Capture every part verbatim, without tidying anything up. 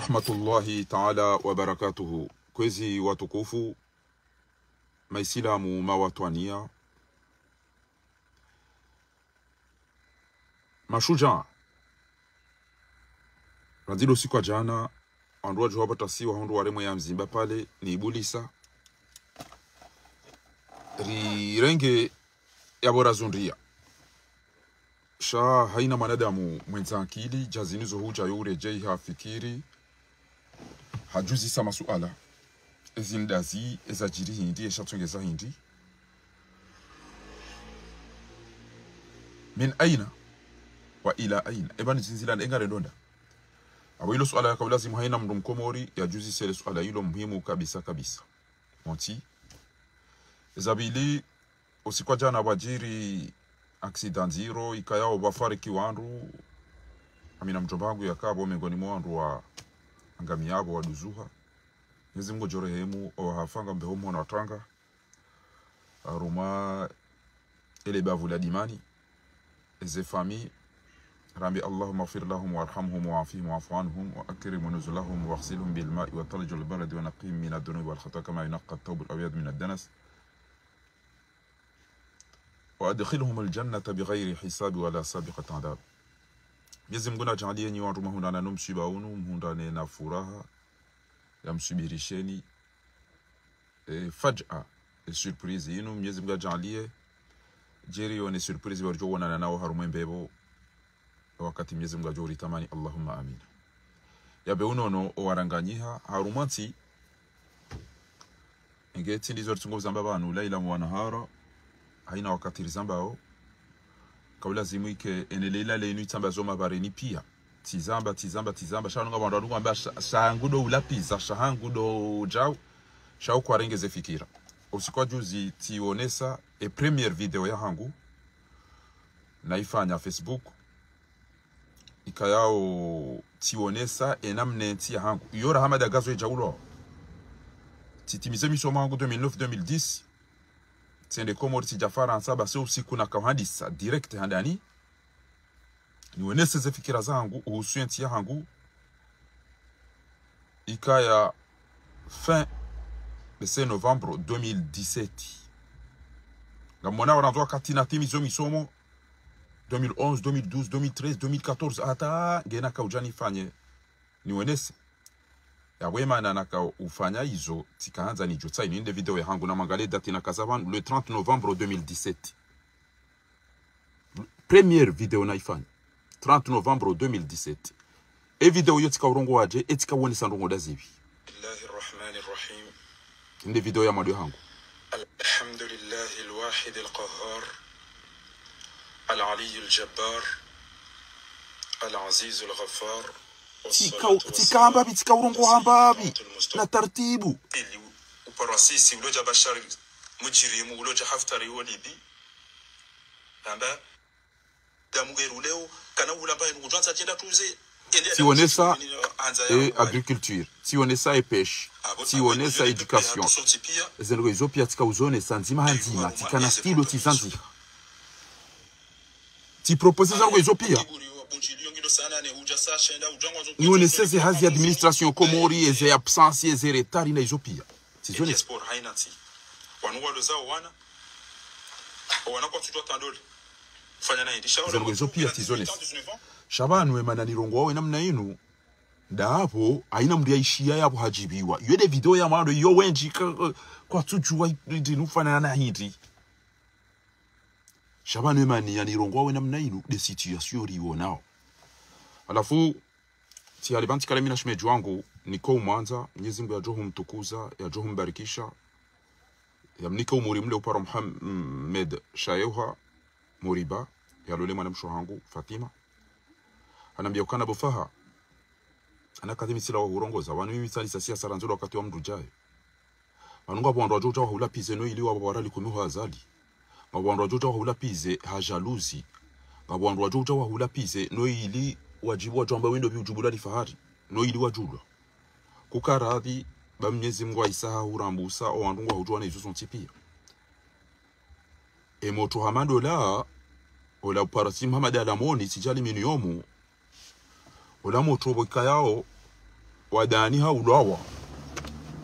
Rahmatullahi taala wa barakatuhu. Kwezi watukufu, maisilamu mawatwaniya, mashujaa. Randzi ndo usiku wa jana, wandru wadjuha pvatasi wahundru waremwe ya mzimba pvale ni ibulisa. Rirenge yapvo razundriya. Sha haina mwanadamu mwendza ankili, djazini zo hudja yo uredjei hafikiri, hadjuzisa masuala. Ezi ndazi, eza djiri hindri, esha tsongeza hindri. Min aina wa ila aina. Eba ni zindzila nde ngarendo nda. Apvo ilo suala yaka ulazimu haina mndru mkomori yadjuzise le suala ilo muhimu kabisa kabisa. Montsi. Eza pvili, usiku wa jana pvwadjiri accident ndziro, ikayao pvwafariki wandru. Amina mdjomba hangu yaka apvo mengoni mwa wandru wa angamia apvo waduzuha. Mwenyezi Mungu ngudjo rehemu, owahafa ngambeho mhono wa tanga. Harumwa ele bavu la dimani. Eze famille, rambe اللهم اغفر لهم وارحمهم وعافهم واعف عنهم وأكرم نزلهم واغسلهم بالماء والثلج والبرد ونقهم من الذنوب والخطايا كما ينقى الثوب الأبيض من الدنس وأدخلهم الجنة بغير حساب ولا سابقة عذاب. Mwenyezi Mungu nadjaanliye nyi wandru mwahundrana no msiba unu, mhundrane na furaha ya msubirisheni. E, fadja, e, surprise inu, Mwenyezi Mungu nadjaanliye djeri yone surprise waridjo wonana nao harumwa e mbepvo, wakati Mwenyezi Mungu yadjo uritamani, Allahumma amin. Yapve unono owaranganyiha harumwa ntsi, enge tsi ndizo ritsungo zamba pvanu, laila mwa nahara, haina wakati rizambao, kaulazimu ike ene leila lenu itsamba zo mapvareni pia. Tsizamba, tsizamba, tsizamba, sha nunga wandru wanunga amba sha, sha hangu ndo ulapiza, sha hangu ndo djau, sha ukwarenge ze fikira. Usiku wa juzi tsionesa e première vidéo ya hangu, naifanya Facebook. Ikayao tsionesa e namna entsi ya hangu. Iyo raha madagazo edja ulo. Tsitimize misomo hangu deux mille neuf, deux mille dix. Tsende Komori tsidja Farantsa, basi usiku nakauhandisa direct handani. Nionese ze fikira zangu, uhusu entsi ya hangu. Ikaya fin de ce novembre deux mille dix-sept. Ngamwona warandzi wakati natimizo misomo, deux mille onze, deux mille douze, deux mille treize, deux mille quatorze, hata ngena kaudja nifanye, nionese. Yapvo emana nakaufanya izo, tsikahandza nidjo tsaini nde vidéo ya hangu, namwangalie date nakazapvanu, le trente novembre deux mille dix-sept. Première vidéo naifanya, trente novembre deux mille dix-sept. E vidéo iyo tsikaurongoa dje, e tsikawonesa ndrongo ndazipvi. بسم الله الرحمن الرحيم. Nde vidéo ya mwando ya hangu. الحمد لله الواحد القهار العلي الجبار العزيز الغفار. Tsika-, tsikaamba pvi, tsikaurongoa amba pvi, na tartibu. Pili, uparwa sisi, ulo dja Bashar mujirimu, ulo dja Haftari wo Libi. Namba, damu geru leo, kana ulamba enu kudjwanza djenda tuze. Tsionesa e agriculture, tsionesa e pêche, tsionesa éducation. Ezendrongo izo pia tsikauzonesa ndzima ha ndzima, tsikana stylo tsizandziha. Tsi proposer zendrongo izo pia. Nionese ze hazi ya administration Komori, eze absence, eze retard na izo pia. Tsizonesa. Zendrongo izo pia tsizonesa. Sha pvanu emana nirongoao we namna inu, ndapvo, haina mndru yaishiya yapvo hadjibiwa. Iyo nde vidéo ya mwando, iyo wendji ka-, ka-, kwatsudjuwa i-, i-, inu ufanana na hindri. Sha pvanu emana nirongoao we namna inu, nde situation riwonao. Halafu, tsi hali pvanu tsikale mi na shemedji wangu, niko umwandza, Mwenyezi Mungu yadjo humtukuza, yadjo humbarikisha, yamnike umuri mle uparo Muham-, Mohamed Shayeuha Moriba, yalole mwanamshe hangu, Fatima. Hanambia ukana bo Faha, ana kadhi mi tsila wa hurongoza, pvanu mimi tsanisa siasa randzi lo wakati wa mndru djaye. Pvanu ngapvo wandru wadjo udja wahulapize no ili wapvo warali kumi ho Azali. Ngapvo wandru wadjo udja wahulapize ha jalousie. Ngapvo wandru wadjo udja wahulapize no ili wadjibu wadjo amba wendo pvi udjibu lali fahari. No ili wadjulwa. Kukaradhi, ba Mwenyezi Mungu aisa ha hurambusa, o wandru ngwahudjuwa na izo zontsi pia. E motro hama ndola, ola uparasi Muhammad Alamoni, tsi dja aluminium, ola motro pvo ikayao, Wadaani haulwawa.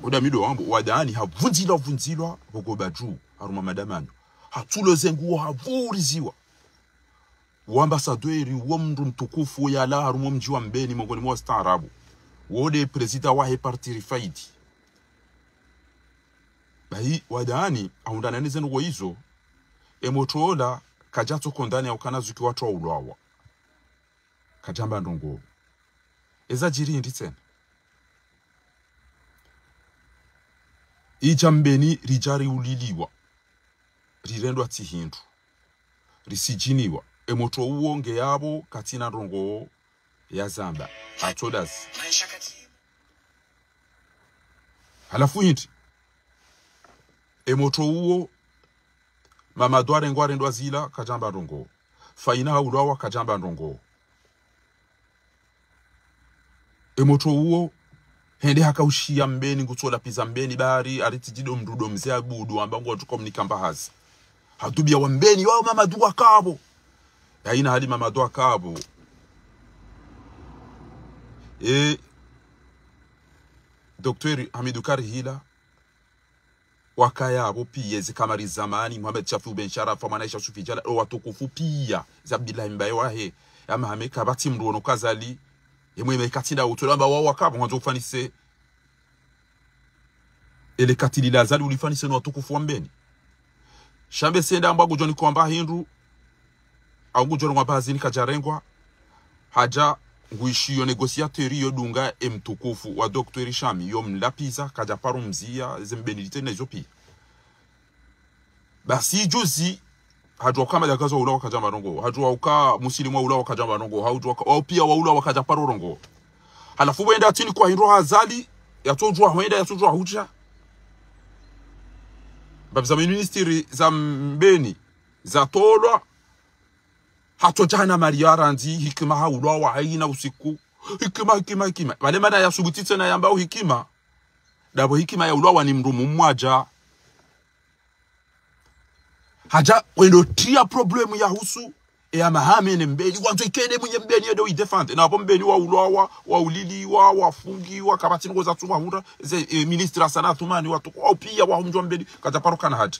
Oda mi ndo wambo, wadaani havundzilwa, vundzilwa, pvoko badju, harumwa madamanyo. Hatsulo ze nguo, havuriziwa. Wo ambassadeur, wo mndru mtukufu yalawa harumwa mdji wa Mbeni, mongoni mwa wastaarabu. Wo nde président wahe parti Rifaidi. Bahi, wadaani, ahundrana ne ze ndrongoo izo, e motro ola, kadja tso condamné ya ukana zuki watru waulwawa. Kadjamba ndrongoo. Eza djiri hindri tsena. Idja Mbeni ridja riuliliwa. Rirendwa tsi hindru. Risidjiniwa. E motro uwo nge yapvo katsina ndrongoo ya zamba. Atsodazi. Halafu hindri. E motro uwo, Mamadu harengwa harendwa zila, kadjamba ndrongoo. Faina haulwawa, kadjamba ndrongoo. E motro uwo, hende hakaushiya Mbeni, ngutsola piza Mbeni, bari, haritsi djido mndru ndo mze abudu, amba ngwatsu communiquer mba hazi. Hatubia wa Mbeni, wao Mamadu waka pvo. Haina hali Mamadu waka pvo. E, Docteur Hamidou Karihila, wakaya pvo piya, ezi kamari zamani, Mohamed Shafiu Ben Sharafa, Mwana Aisha Sufi Djala, o watukufu piya, za Abdillahi Mbaye wahe, ya Mahame kapvatsi mndru ono kazali, ye mweme katsinda utsola amba wao waka pvo, ngwandzo ufanise, ele katili la Azali ulifanise no watukufu wa Mbeni. Sha mbe senda amba ngudjo nikomba hindru, au ngudjo rongwa pvahazini kadjarengwa, hadja nguishiyo négociateur yo dunga e mtukufu wa Docteur Shami, yo mlapiza, kadja paro mziya, ze Mbeni liteni na izo piya. Basi juzi, hadjuwa uka madjakazi waulwawa kadjamba ndrongoo, hadjuwa uka musilimu waulwawa kadjamba ndrongoo, hadjuwa uka, wao piya waulwawa kadja paro rongoo. Halafu wenda atini kwa hindru ha Azali, yatsodjuwa hwenda, yatsodjuwa hudja. Mbapvi za ministri za Mbeni, zatolwa, hatsodjana mali ya randzi, hikima haulwawa, haina usiku. Hikima, hikima, hikima. Pvale mana yasubuti tsena yamba o hikima. Ndapvo hikima yaulwawa ni mndru mumwadja. Hadja wendo tiya problème ya husu, e ya Mahame ne Mbeni, wandzo ikende mwenye Mbeni yende uidéfendre. Na apvo Mbeni waulwawa, wauliliwa, wafungiwa, kapvatsi ndrongoo za tsuma hundra, ze, e, ministre Hassan Athoumani, watu, wao piya wahumdjuwa Mbeni, kadja paro kana hadja.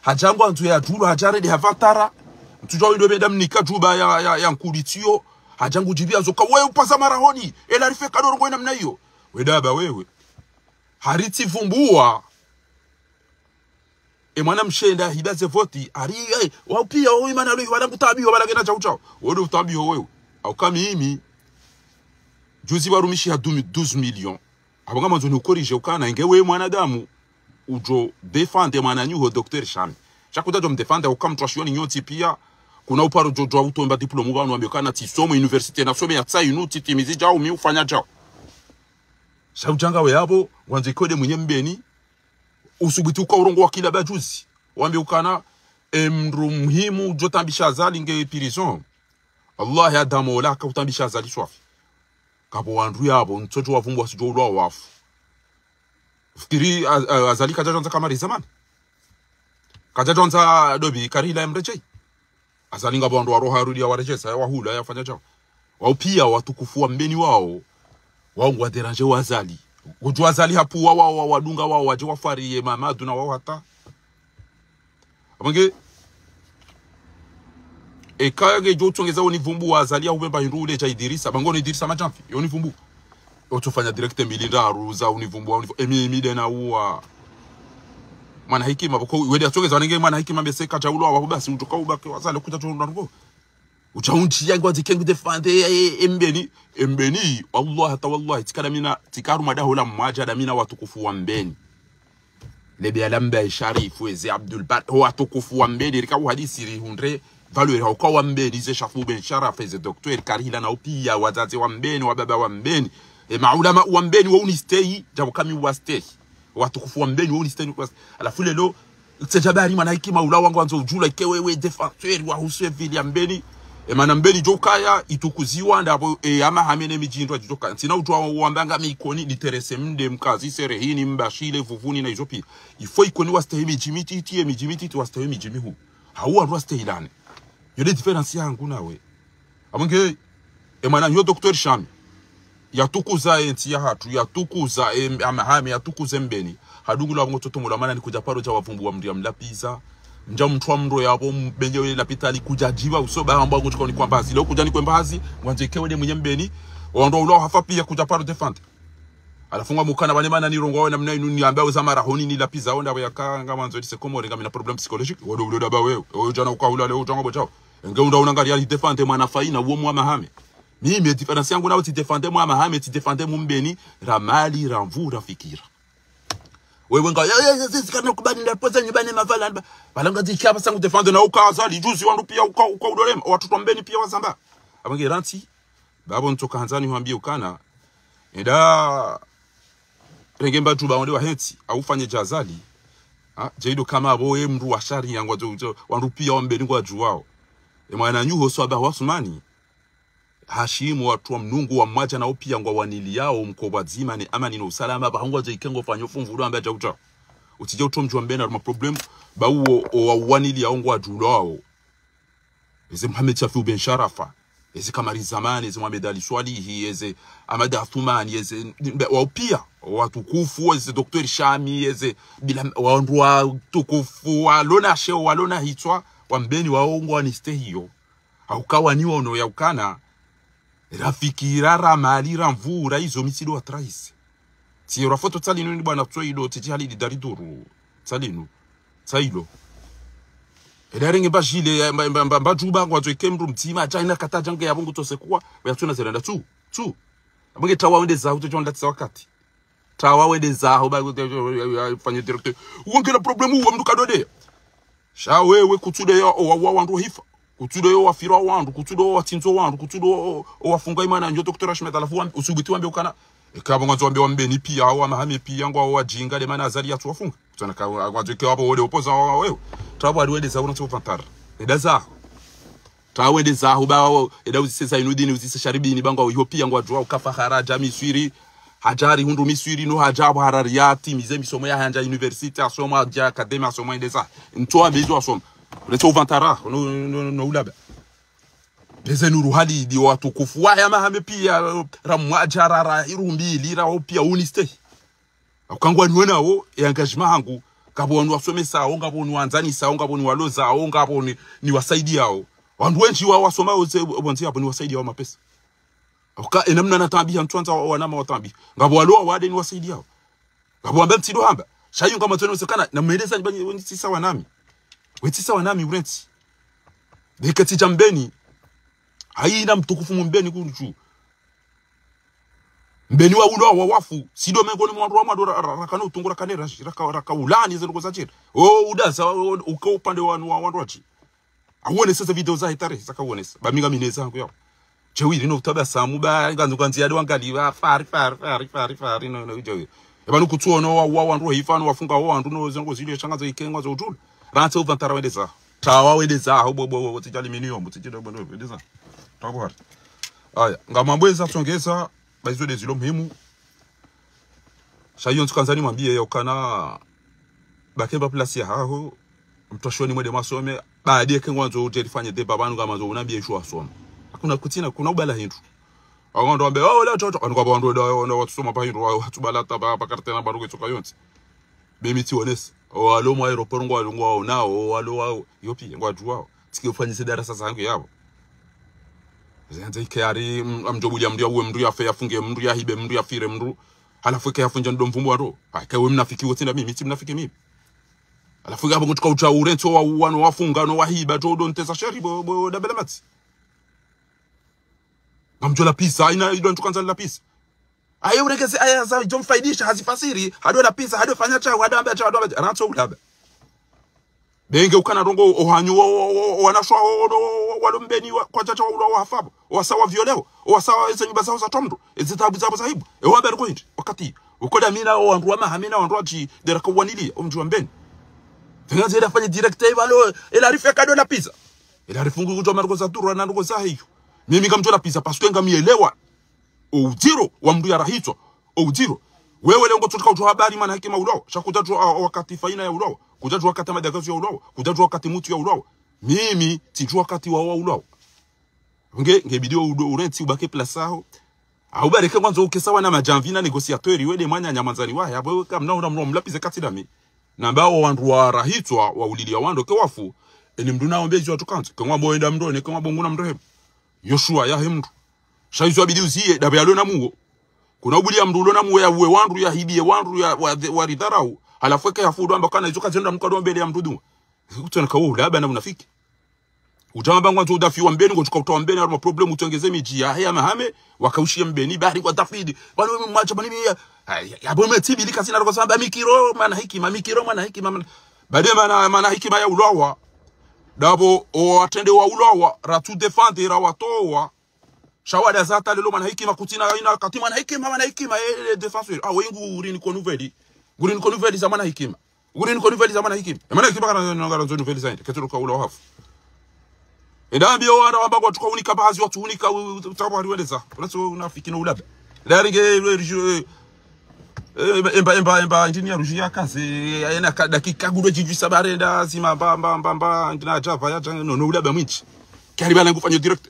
Hadja ngwandzo ya djulu, hadja rende havatara, mtsudjuwa wendo menda mnika djuba ya, ya, ya nkulitiyo, hadja ngudjibiya zoka, wewe upasa marahoni, ela rifeka ndrongoo ina namna iyo. We daba wewe. Haritsi vumbuwa, e mwana mshe nda hiba ze voti, hari, e, wao piya, wao imana lo, wala ngutabiho, wala ngena chau chau. Wode utabiho wewe. Au kami imi, juzi warumishi ha dumi, douze millions. Apvo ngamandzo ni ukorije ukana, inge we mwanadamu, udjo défendre mwananyaho Docteur Shami. Sha kudja djo mdéfendre, uka mtru wa shioni nyontsi piya, kuna uparo djo djo utomba diplôme pvanu wambe ukana tsisomo université, nasome ya tsainu, tsitimizi djau, mi ufanya djau. Sha udjanga we apvo, ngwandzo ikode mwenye Mbeni, usubuti uka urongowa kila bajuzi. Wambe ukana, e mndru muhimu, djo tambisha Azali nge prison. Allah ya damu ola, ka utambisha Azali swafi. Kapvo wandru yapvo, ntsodjo wavumbuwa sudjo ulwawa wafu. Fikiri, a, a, Azali kadja djwandza kamari zamani. Kadja djwandza dobi, Karihila ya mredjei. Azali ngapvo wandru waroha rudi ya waredjesa, ya wahula, ya fanya djao. Wao piya watukufu wa Mbeni wao, wao ngwa déranger wa Azali. Kudjuwa Azali hapvuwa wao, wa, wadunga wao, wadje wafariye Mamadu na wao hata. Apvo nge, eka ngedjo utsongeza onivumbuwa Azali ya upvemba hindru ule dja Idirisa, pvangu no Idirisa Madjamvi, yo nivumbuwa. Otsofanya direct mbili ndraru za univumbuwa, univumbuwa. Emi, emi dena uwa. Mwana hikima, pvoko, wende atsongeza wanenge mwana hikima mbe seka dja ulwawa, pvo basi, udjoka ubake wa Azali, kudja tso ndrongoo. Udja undjiya ngwandzo ike ngudéfendre, e, e, e Mbeni, e Mbeni, wallahi, hata wallahi, tsikana mina, tsika harumwa daho la mwadja da mina watukufu wa Mbeni. Lebe ya lamba e Sharifu, eze Abdul Bar, ho watukufu wa Mbeni, rika uhadisi rihundre, valeur hauka wa Mbeni, ze Shafu Ben Sharafa, eze Docteur Karihila na upiya, wadzadze wa Mbeni, wababa wa Mbeni, e maulama wa Mbeni, wa unistehi, djapvo kami wastehi. Watukufu wa Mbeni, wa unistehi, wa unistehi. Halafu lelo, tsedja bari mwana hikima ula wangu wandzo udjula, ike wewe défenseur wa husu e ville ya Mbeni. E mana Mbeni djo ukaya, itukuziwa, ndapvo, e, ama hamene midji ndrwa djo ukaya. Ntsina udjuwa wamba ngami Ikoni, niterese mde, Mkazi, Serehini, Mbashile, Vuvuni na izo piya. Il faut Ikoni wastehi midji mititi, e midji mititi wastehi midji mihuu. Hau wandru wastehilane. Yo nde différence yangu nawe. Apvo nge, e mwananyaho Docteur Shami. Yatukuza entsi yahatru, yatukuza e, amahame, yatukuza e Mbeni. Hadungula ngo tsoto mula mana ni kudja paro dja wavumbu wa mndru ya mlapviza. Ndja mndru wa mndru yapvo mbenye we lapitali kudja djiva usoba hamba ngo tsuka ni kwamba hazi. Leo kudja ni kwamba hazi, ngwandzo ike wende mwenye Mbeni. Wandru wa ulawa hafa piya kudja paro défendre. Halafu ngamukana pvane mana nirongowa we namna inu niambe uza marahoni nilapviza wonda pvo yaka ngamwandzo lise Komori ngamina problème psychologique. Wodo ulo daba wewe. Oyo djana uka ula leo djana bo djao. Enge unda una ngari ya défendre mwana Faina uwo mwa mahame. Mimi, différence yangu nawe tsi défendre mwa mahame, tsi défendre mu Mbeni, ra mali, ra nvu, ra fikira. Wewe nga, ya, ya, ya, ya, kana kubali na poza nyubane mavala, ba-, balanga zi kia basangu défendre na uka Azali, juzi wandru piya uka, uka udolema, wandru wa Mbeni piya wazamba. Abange rantsi, babo ntsoka handzani huambi ukana, enda, renge mba djuba wonde wa hentsi, au fanye dja Azali. Ha, djeido kama abo e mndru wa shari yangu, wandru piya wa Mbeni ngwadjuwao. E mwana nyuho swaba wa Sumani. Hashimu wandru wa mnungu wa mwadja na upiya ngwa waniliyao mkobwa dzima ne amani no usalama, ba hangwa dja ike ngo fanyo fumvu udo amba dja udja. Utsidja utso mdji wa Mbeni haruma problème, ba uwo, o wa waniliyao ngwadjulwao. Eze Mohamed Shafiu Ben Sharafa, eze Kamari Zamani, eze Mohamed Ali Swalihi, eze Ahmed Athumani, eze, mbe, wa upiya, watukufu, eze Docteur Shami, eze, bila, wandru watukufu, walona sheo, walona hitswa, wa Mbeni wao ngwa nistehiyo. Hauka waniwono ya ukana, ra fikira, ra mali, ra nvu, ra izo mi tsido wa trahir. Tsi ra foto tsalinu ni bwana tsoido, tsi tsi hali di dari duru. Tsalinu. Tsailo. Eda renge mba jile, ya, mba, mba, mba, mba djuba, ngwandzo ike mndru mdzima, dja ina kata djange ya bungu tose kuwa, ya tsuna zerenda tsu, tsu. Abunge tawa wende za, uto djonda tsa wakati. Tawa wende zaho, ba, fanye directeur. Uwongela problème uwa mndru kadode. Sha wewe kutsude yo, owa, wa wandru hifa. Kutsude yo wafira wandru, kutsude yo watsindzo wandru, kutsude yo, o, owafunga imana njo docteur Ahmed, halafu wa, usubuti wambe ukana. Eka bo ngwandzo wambe wa Mbeni piya, wa mahame piya, ngwa wajinga, de mana Azali yatsu wafunga. Kutsana ka, ngwandzo ike wabo wode opoza wa, wa, wewe. Tawa wende zaho, unatso vantara. Eda zaho. Tawa wende zaho ba, eda uzise Zainudini, uzise Sharibini, ba ngwa uyo piya ngwadjuwa uka Fahara hadja Miswiri, hadja hari hundru Miswiri, no hadja apvo harari yatimize misomo ya handja université, asoma, hadja académie, asoma, ende za. Ntso ambe izo asoma. Uletso uvantara, no, no, no, no ulaba. Beze Nuru Halidi watukufu, waya mahame piya, ra mwadja, ra, ra, irumbili, ra opiya uniste. Ukangwa niwona wo, e engagement hangu, ngapvo ni wasomesa wo, ngapvo ni wandzanisa wo, ngapvo ni waloza wo, ngapvo ni, ni wasaidi yawo. Wandru wendji wa wasoma wo ze, wandzi yapvo ni wasaidi yawo mapesa. Uka, enamna na tambi, ha ntswandza wa, wanama wa tambi. Ngapvo walo wa wade ni wasaidi yawo. Ngapvo wamba ntsido hamba. Sha yu ngama tswene usekana, na mweleza ni banyi, weni tsisa wanami. Weni tsisa wanami, urentsi. Beke tsi dja Mbeni. Haina mtukufu mu Mbeni kundju. Mbeni wa ulo wa wafu, sido mengoni mwa wandru wa mwando ra-, ra-, rakana utungu rakane rashi, raka, raka ulani ze ndrongoo za shiri. O, udaza, o, uka upande wa, wa, wandru washi. Awonesa ze video za hitare, zaka uwonesa. Ba mi nga mineza hangu yao. Jewi lino utabasamu, ba, ngandzo kandzi yadi wangali, ba, fari, fari, fari, fari, fari, no, no, jewi. Eba nukutsuono wa, wa, wandru wa hifano, wafunga wa, wandru, no, ze ndrongoo zilio shangazo ikengwa zo utulu. Rantse uvantara wende zaho. Tawa wende zaho, bo, bo, bo, bo, tijali mini yombo, tijali bo, bo, wende zaho. Tawa hari. Aya, ngamambo eza tsongeza, ba izo de zilo muhimu. Sha iyo ntsu kandzani mwambiye ya ukana, ba kemba place ya haho, mtwashioni mwende mwasome, ba adiye ke ngwandzo udje rifanye débat pvanu ngamandzo unambiye sho wasoma. Hakuna kutsina, kuna ubala hindru. Awo ndo wambe, "Oh, la, toto." Anu kwa wandru wenda, wenda watsoma pa hindru, wa, watsubala taba, pa kartena, baruke tsoka yontsi. Be mi tsi wonesa. O walo mwa aéroport ngwa, ngwa onao, o walo wa, yo piya, ngwadjuwao. Tsike ufanyise darasa zangu yapvo. Zenze ike hari, mm, amdjo bulia mndru ya uwe mndru ya fe, ya funge mndru, ya hibe mndru, ya fire mndru. Halafu ike ya funja ndo mvumbu wandru. Ha, ike we mnafiki wote na mimi, tsi mnafiki mimi. Halafu ike apvo ngutsuka utsa urentso wa uwano, wa funga, no wa hiba, djo ndo nteza sheri, bo, bo, dabele matsi. Ngamdjo lapvisa, ina, ido ntsu kandza lapvisa. Aye uregeze aya za djo mfaidisha, hazifasiri, hado lapvisa, hado fanya sha, hado amba sha, hado amba sha, rantso ulaba. Benge ukana ndrongoo, ohanyu, o, o, o, o, wanashwa, o, o, o, o, walo Mbeni, wa, kwadjadja wa ulawa wa hafa pvo, o wasa wa violeo, o wasa wa eze nyumba zawo za tomdo, eze tabu zawo za hibu, e wambe aliko hindri, wakati, ukoda mina, o wandru wa maha mina, wandru wa dji, dera kawanili, o mdji wa Mbeni. Fenga zeda fanye direct, e balo, e la rife kado lapvisa. E la rifungu kudjo mariko za turwa na ndrongoo za hiyo. Mimi ngamdjo lapvisa, parce que ngamielewa. O udziro wa mndru ya rahitswa. O udziro. Wewe leo ngotsoka udjuwa habari mana hikima ulawa. Sha kudjadjuwa, a, wakati Faina ya ulawa. Kudjadjuwa wakati Madagazo ya ulawa. Kudjadjuwa wakati mutru ya ulawa. Mimi, tsidjuwa wakati wa, wa ulawa. Nge, nge bidi udo urentsi ubake place yaho. Au bareke ngwandzo uke sawa na madjamvi na négociateur, we nde mwananya mwandzani wahe, apvo kamna ura mlo mlapvize kati dami. Namba wo wandru warahitswa, waulilia wandru ke wafu, eni mndru naombe izo watukandzo, ke ngwambo enda mndru, ne ke ngwambo nguna mndru hemu. Yo shuwa yahe mndru. Sha izo abidi uziye, dapvo yalo na muo. Kuna ubulia mndru ulo na muo yauwe wandru, yahibie wandru, ya, wa, waridharau. Halafu eke yafu udo amba kana izo kazenda mkado mbele ya mndru dunga. Kutsona kawo ulaba na unafiki. Utama bangwa nzo udafi wa mbeni, ngo tuka utowa mbeni, haruma problème, utengeze midji yahe ya mahame, wakaushiye mbeni, bari kwa tafidi. Wanu we mwacha, bani miya. Ay, ya bo me tibi, lika sina roko samba, mikiro, mwana hikima, mikiro, mwana hikima, mwana. Bade mwana, mwana hikima ya ulawa. Dapvo, o watrende wa ulawa, ratu défendre, ra watowa. Sha wada zata lelo mwana hikima kutsina, ina kati mwana hikima, mwana hikima, eh, eh, défenseur. Ah, we ngu uri ni konuveli. Nguri ni konuveli za mwana hikima. Nguri ni konuveli za mwana hikima. E mwana hikima kana, kana, kana nzo nuveli za ende. Ketero ka ula wafu. Enda ambi yo wana wamba kwa tuka unika bazi, watu unika, u-, u-, utabu hari wendeza. Unatso unafiki no ulaba. Enda ringe, eh, eh, eh, eh, emba, emba, emba, ndini ya ruji ya kaze, eh, ena ka-, dakika gudo jiju sabare, enda zima, mba, mba, mba, mba, ndina java, ya janga, no, no ulaba mwinji. Kari bala ngufanyo direct.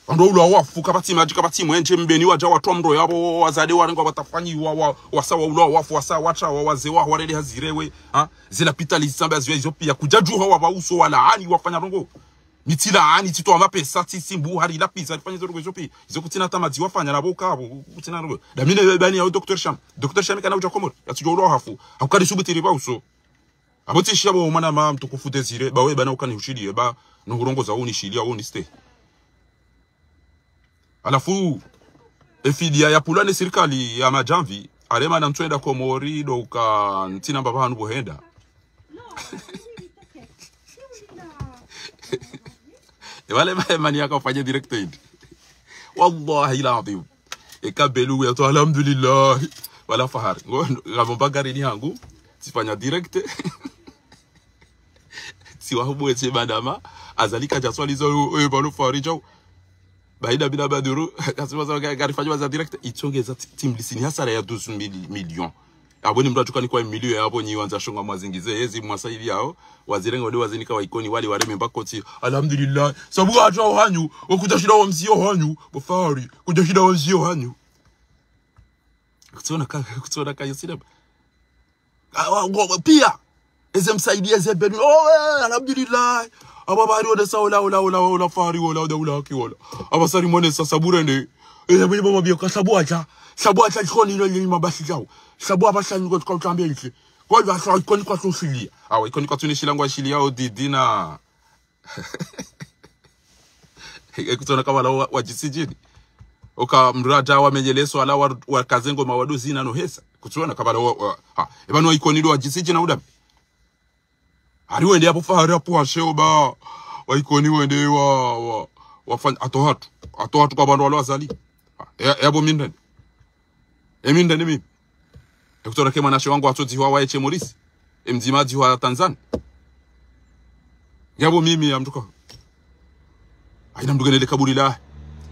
Wandru wa ulwa wafu, kapvatsi madji, kapvatsi mwenje, mbeni wadja watwa mndro yapvo, wazade warengwa watafanyiwa, wa, wasa wa ulwa wafu, wasa watsha, wa, wazee wa, warele hazirewe, ha? Zilapitali zisamba ziwa izo pia, kudjadjuha wapva uso, walaani, wafanya ndrongo. Mi tsilaani, tsitowa mapesa, tsi, tsimbu, hari lapviza, rifanya izo ndrongo izo pia. Izo kutsina tamadzi wafanya, na pvo kapvo, kutsina ndrongo. Damine bani ya docteur Sham. Docteur Sham kana udja Komori, yatsudjo ulwa hafu. Hakukari subuti ripva uso. Apvo tsishiya bo mwana ma mtukufu Désiré, ba we bana ukani hushiliye, ba no hurongoza unishiliya, uniste. Halafu, e fidiya ya pulwa ne sirikali ya madjamvi, arema na ntsu enda Komori, do uka ntsina mbapvi hanu bo henda. E wale ba emani yaka ufanye direct aid. Wallahi la adhim. Eka belu ya to alhamdulillah. Wala fahari. Ngo, ngamo mbagari ni hangu. Tsifanya direct. Tsiwahubu etse bandama. Azali kadja swaliza oyo, oyo bano fahari djau. Baida bila baduru. Kasima sa ka-, karifanya waza direct. Itsongeza ti-, timlisini hasara ya douze mille millions. Apvo ni mndru atsuka ni kwa miliyo yapvo nyi wandza shonga mwazingize, yezi mwasa ili yao, wazirenga wade wazinika wa Ikoni wali wareme mbakotsi, alhamdulillah, sabu hata ohanyu, wakudja shinda wa mziyo hanyu, bo fahari, kudja shinda wa mziyo hanyu. Kutsiona ka, kutsiona ka yo sinema. Ah, wa, wa, wa, pia, eze msaidia, eze benu, oh, eh, alhamdulillah, apva bari wone sa ola, ola, ola, ola, fahari, ola, ola, ola, haki, ola. Apva sari mwone sa sabu rende. Eh, bwe baba biyo ka sabu acha. Sabu acha chikoni ilo lima basi djau. Sabu apva sani kwa tuka utambe nchi. Kwa hivyo asa Ikoni kwatsu shiliya. Awa, Ikoni kwatsu nishiliya ngwa shiliya o didi na. E kutsiona kabala wa, wa jisijini. Oka mndru adja wamenyeleso ala wa, wa kazengo mawado zina no hesa. Kutsiona kabala wa, wa, ha. Eba no Ikoni do wa jisijini na udami. Hari wende apvo fahari apvo washeo ba, wa Ikoni wende wa, wa, wafanya, ato hatu. Ato hatu kwa bandru walo Azali. E, e apvo mi ndeni. E mi ndeni mimi. E kutsiona ke mwanashe wangu atsodziwa wa eche Maurice. E mdzima adziwa Tanzania. Yapvo mimi ya mndru ka. Haina mndru kenele kaburi la.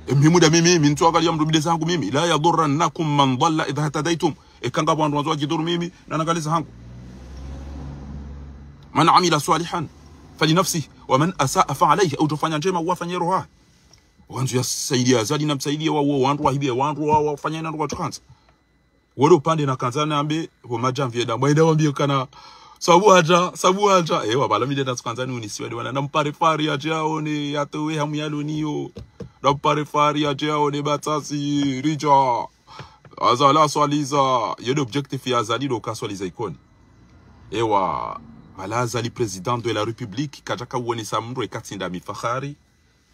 E mimi muda mimi, mi ntsu angaliya mndru bide zangu mimi. لا يضرنكم من ضل إذا اهتديتم. Eka ngapvo wandru wandzo wadjidhuru mimi, na nangaliza hangu. من عمل صالحا فلنفسه ومن أساء فعليها. Utsofanya ndjema, uwafanye roha. Wandzo ya saidiya Azali na msaidiye wa, wa, wandru wahibiye, wandru wa, wafanya ina ndrongo watsukandza. Wole upande na kandza nambe, pvo madjamvi eda, mwa eda wambiye kana, sabu hata, sabu hata. Ewa, bala mi nde na tsukandza ni unisiwa de wana, na mpare fahari yadje yaone, yatowe hamu yalo niyo. Na mpare fahari yadje yaone, batsasi, ridja. Azali aswaliza, yo de objectif ya Azali do kaswaliza Ikoni. Ewa, bala Azali président de la République, kadjaka uonesa mndru eka tsi ndami fahari.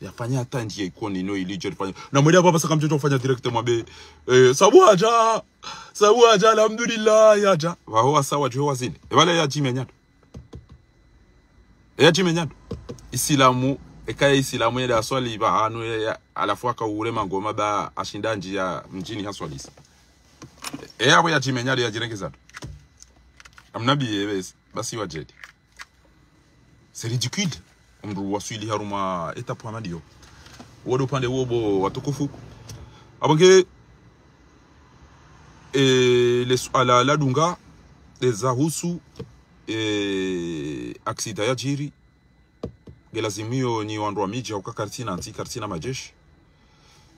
Yafanya hata ndjiye Ikoni no ili djo rifanya. Na mwende apvo apvasa kamdjo ufanya direct mwambe, eh, sabu hata, sabu hata, alhamdulillah, yadja. Waho wasa wadjuwe wazini. E wale ya djime nyado. E ya djime nyado. Isilamu, eka ya Isilamu yende aswali pvahanu ya, ya, halafu aka ule mangoma ba ashinda ndjiya mdjini haswalisa. E yapvo ya djime nyado ya djirengeza tu. Amnabi ye basi, basi wadjedi. C'est ridicule. Mndru waswili harumwa étape hama ndiyo. Wo de upande wo bo watukufu. Apvo nge, eh, le suala la dunga, le zahusu, eh, accident yadjiri. Nge lazimu yo nyi wandru wa midji, hauka karitsina ntsi, karitsina madjeshi.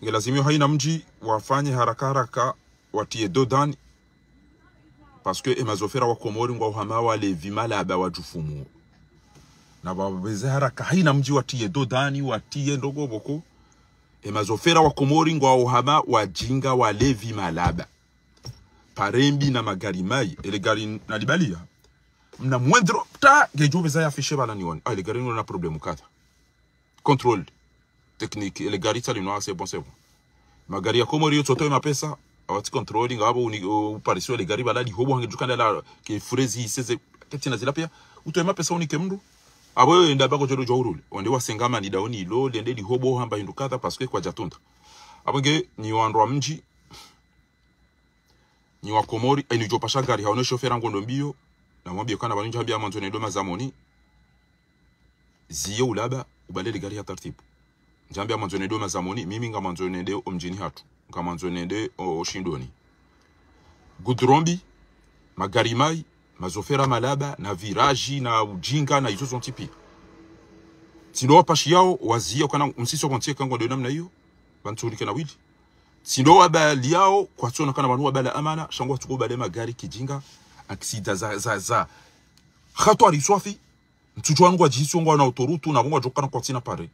Nge lazimu yo haina mdji wafanye haraka haraka, watiye dodani. Parce que emazofera wa Komori ngwao hama walevi malaba wa djufumu. Na waweze haraka haina mdji watiye dodani, watiye ndrongoo pvoko. Emazofera wa Komori ngwao hama wadjinga walevi malaba. Parembi na magari mayi, ele gari nalibaliya. Mna mwendro, ta, ngedjo pveza ya afficher pvala nione. Ah, ele gari lina problème kadha. Contrôle technique, ele gari tsa linu, ah, c'est bon, c'est bon. Magari ya Komori yo tsotowa emapesa, awatsi contrôle, ngapvo uni-, o-, uparisiwa ele gari pvala lihobo hange djukana la ke frezi iseze, ketsina zila piya, utowe emapesa unike mndru. Apvo yo enda pvako djolo djwa urule. Wende wasenga mani dauni ilo, lende lihobo hamba hindru kadha, parce que kwadjatunda. Apvo nge, nyi wandru wa mdji, nyi wa Komori, eh, nidjo pasha gari, haono shofera ngondo mbiyo, namwambiye kana pvanu ndjambiya mwandzo nende Mazamoni, ziye ulaba, ubale le gari ha tartibu. Ndjambiya mwandzo nende Mazamoni, mimi ngamwandzo nende omdjini hatru, ngamwandzo nende o, o Shindoni. Gudrombi, magari mayi, mazofera malaba, na virage, na udjinga, na izo zontsi piya. Tsindo wapashiyao, waziya kana msiso pvontsi eka ngondo namna iyo, pvantsu unike na wili. Tsindo wabaliyao, kwatsona kana pvanu wabala amana, sha ngwatsuko ubale magari kidjinga, aksida za, za, za. Hatwari swafi, ntsudjuwa ngwadjihisiyo ngwana autoroute, na ngwadjokana kwatsina pare.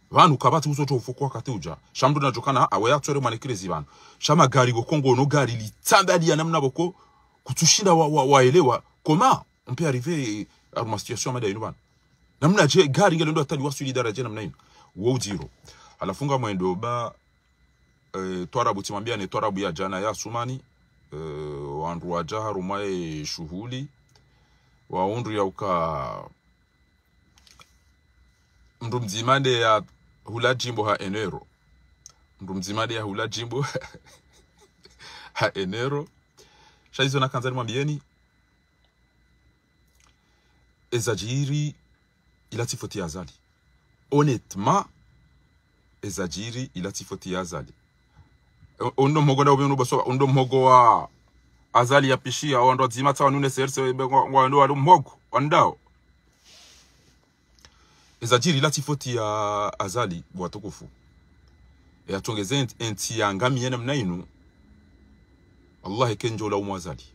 Pvanu kapvatsi uzo djo ufoko wakati udja. Sha mndru nadjokana, awe yatsore mwane kirezi pvanu. Sha magari pvoko ngono gari litsambaliya namna pvoko, kutsushinda wa, wa, waelewa. Comment on peut arriver à une situation hama nda inu pvanu? Namna dje gari ngelo ndo hatwari waswili daraja namna inu? Wo udziro. Halafu ngamwendo ba, eh, twarabu tsimwambiya ne twarabu ya djana ya Sumani, eh, wandru wadja harumwa ye shuhuli, wahundru ya uka mndru mdzima nde yahula djimbo ha enero. Mndru mdzima nde yahula djimbo ha enero. Sha izo nakandza nimwambiyeni, ezadjiri ila tsi foti ya Azali. Honnêtement, ezadjiri ila tsi foti ya Azali. O-, undo mhogo nda ube unubasoba, undo mhogo wa Azali ya pishiya, wandru wadzima tsa wanune serse, be ngwa, ngwa ndo wali mhogo, wandao. Ezadjiri ila tsi foti ya Azali, bo watukufu. Eyatsongeze ent-, entsi yangamiye namna inu, wallahi kandjo ulaumu Azali.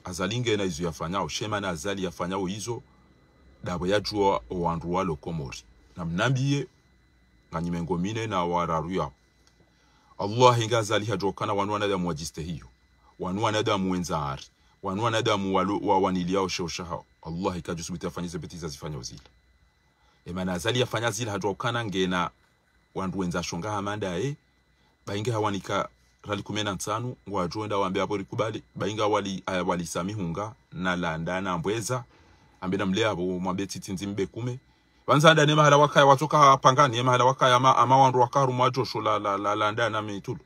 Azali ngena izo yafanyao, sha emana Azali yafanyao izo, ndapvo yadjuwa owandru walo Komori. Namnambiye, nganyi mengo mine na wararu yao. Wallahi nga Azali hadjokana wanu wanadamu wadjistehiyo. Wanu wanadamu wendza ari. Wanu wanadamu walo, wa, waniliyao sheo shahao. Wallahi kadjo subuti yafanye ze bêtises yazifanyao zila. Emana Azali yafanya zila hadjokana ngena wandru wendza shonga hama ndaye, bainge hawanika rali kume na ntsanu, ngwadjo enda wambe apvo rikubali, bainga wali, aya wali sami hunga, na landa na mbweza, ambe na mle apvo, mwambe titi nzi mbe kume. Pvandza nda ne mahala wakaya watsoka pangani, ne mahala wakaya ama, ama wandru waka harumwa djosho la, la, la, landa na mitulu.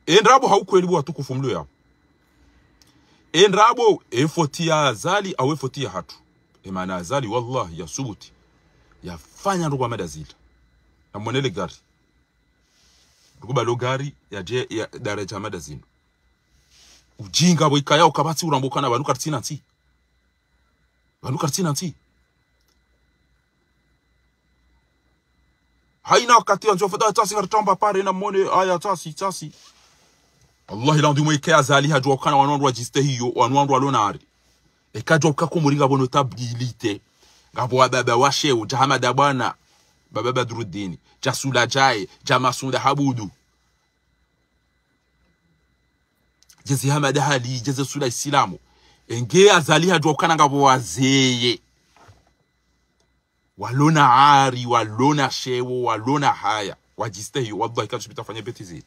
Endrabo ha ukweli bo watukufu mlo yao. Endrabo, e foti ya Azali, awe foti ya hatru. Emana Azali, wallahi, ya subuti. Yafanya ndrongoo hama nda zila. Namwone le gari. Ndrukubalo gari, yadje, ya daraja hama nda zinu. Udjinga bo ikaya ukapvatsi urambokana pvanu karitsina ntsi. Pvanu karitsina ntsi. Haina wakati wandzo fata tsasi ngaritamba pare namwone, aya tsasi, tsasi. Wallahi la ndimo ike Azali hadjokana wanu wandru wadjistehiyo, wanu wandru walo na ari. Eka djo uka Komori ngapvo notabilité. Ngapvo wababa wa sheo, dja Hamada Bwana, baba Badrudini, dja Sula Djae, dja Masunda Habudu. Djeze Hamada Hali, djeze Sula Isilamu. Enge Azali hadjokana ngapvo wazeye. Walo na ari, walo na sheo, walo na haya. Wadjistehiyo, wallahi kadjo subuti yafanye bêtises zila.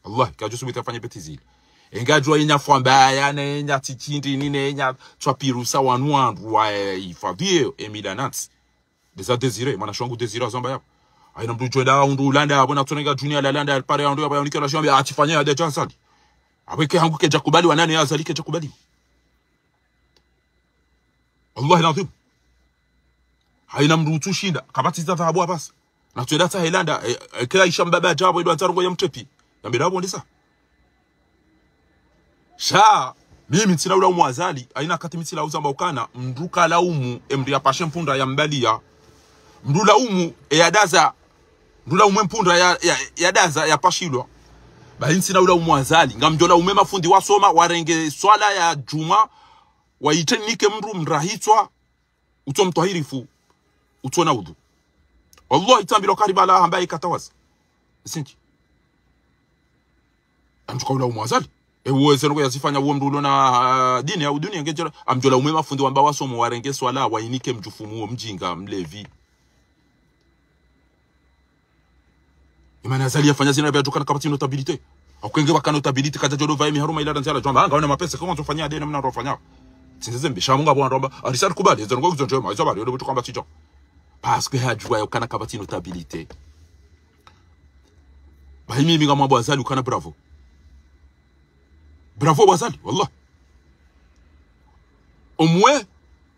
Wallahi kadjo subuti yafanye bêtises zila. Engadjwa yenya fwamba ya, ne yenya titindi, ni ne yenya tswapirusa wanu wandru wa, eh, ifadhiye, emila nantsi. Ndeza Désiré, mwana shangu Désiré azamba yapvo. Haina mndru djo enda undru ulanda apvo na tsonenga djuni ya lalanda, pare ya undru yapvo ya unikela shambi, atsifanye ya deja Azali. Apvo ike hangu kedja kubali wa nane ya Azali kedja kubali. Wallahi ladhim. Haina mndru utsushinda, kapvatsi za dhahabu apvasa. Na tswenda tsa helanda, e, e, kela isha mbaba djapvo, edo atsarongo ya mtrepi. Yambe ndapvo ndisa. Sha, mimi ntsina ulaumu Azali, haina wakati mi tsilauza mba ukana, mndru kalaumu, emndru yapashe mpundra yambaliya. Mndru laumu, eyadaza, Ndula umwe mpundra ya, ya, ya daza, ya pashilwa. Ba intsina ula umwe Azali. Ngamdjola umwe mafundi wasoma, warenge swala ya djumwa, wayitrendike mndru mrahitswa, utso mtwahirifu, utso na udhu. Wallahi, tsambilwa karibu ala hamba ikatawaza. Sinji. Amdjuka ula umwe Azali. E uwe zeno yazifanya uwe mndru ulo na, ah, dini ya uduni ya ngejera. Amdjola umwe mafundi wamba wasomo warenge swala, wayinike mdjufumu uwo mjinga, mlevi. Imana Azali yafanya zina vya djukana kapvatsi notabilité. Akwenge waka notabilité, kadja djodo vaye miharuma ila danzi ala djwamba, ah, ngawena mapesa, kwa nzo fanya dena mna ndo fanya. Tsinze zembe, shamu ngapvo wandru wamba, arisa kubali, ezo ngo kuzo njema, izo bali, yodo butu kamba tsidjo. Parce que hadjuwa yokana kapvatsi notabilité. Ba himi mi ngamwambo Azali ukana bravo. Bravo bo Azali, wallah. Omwe,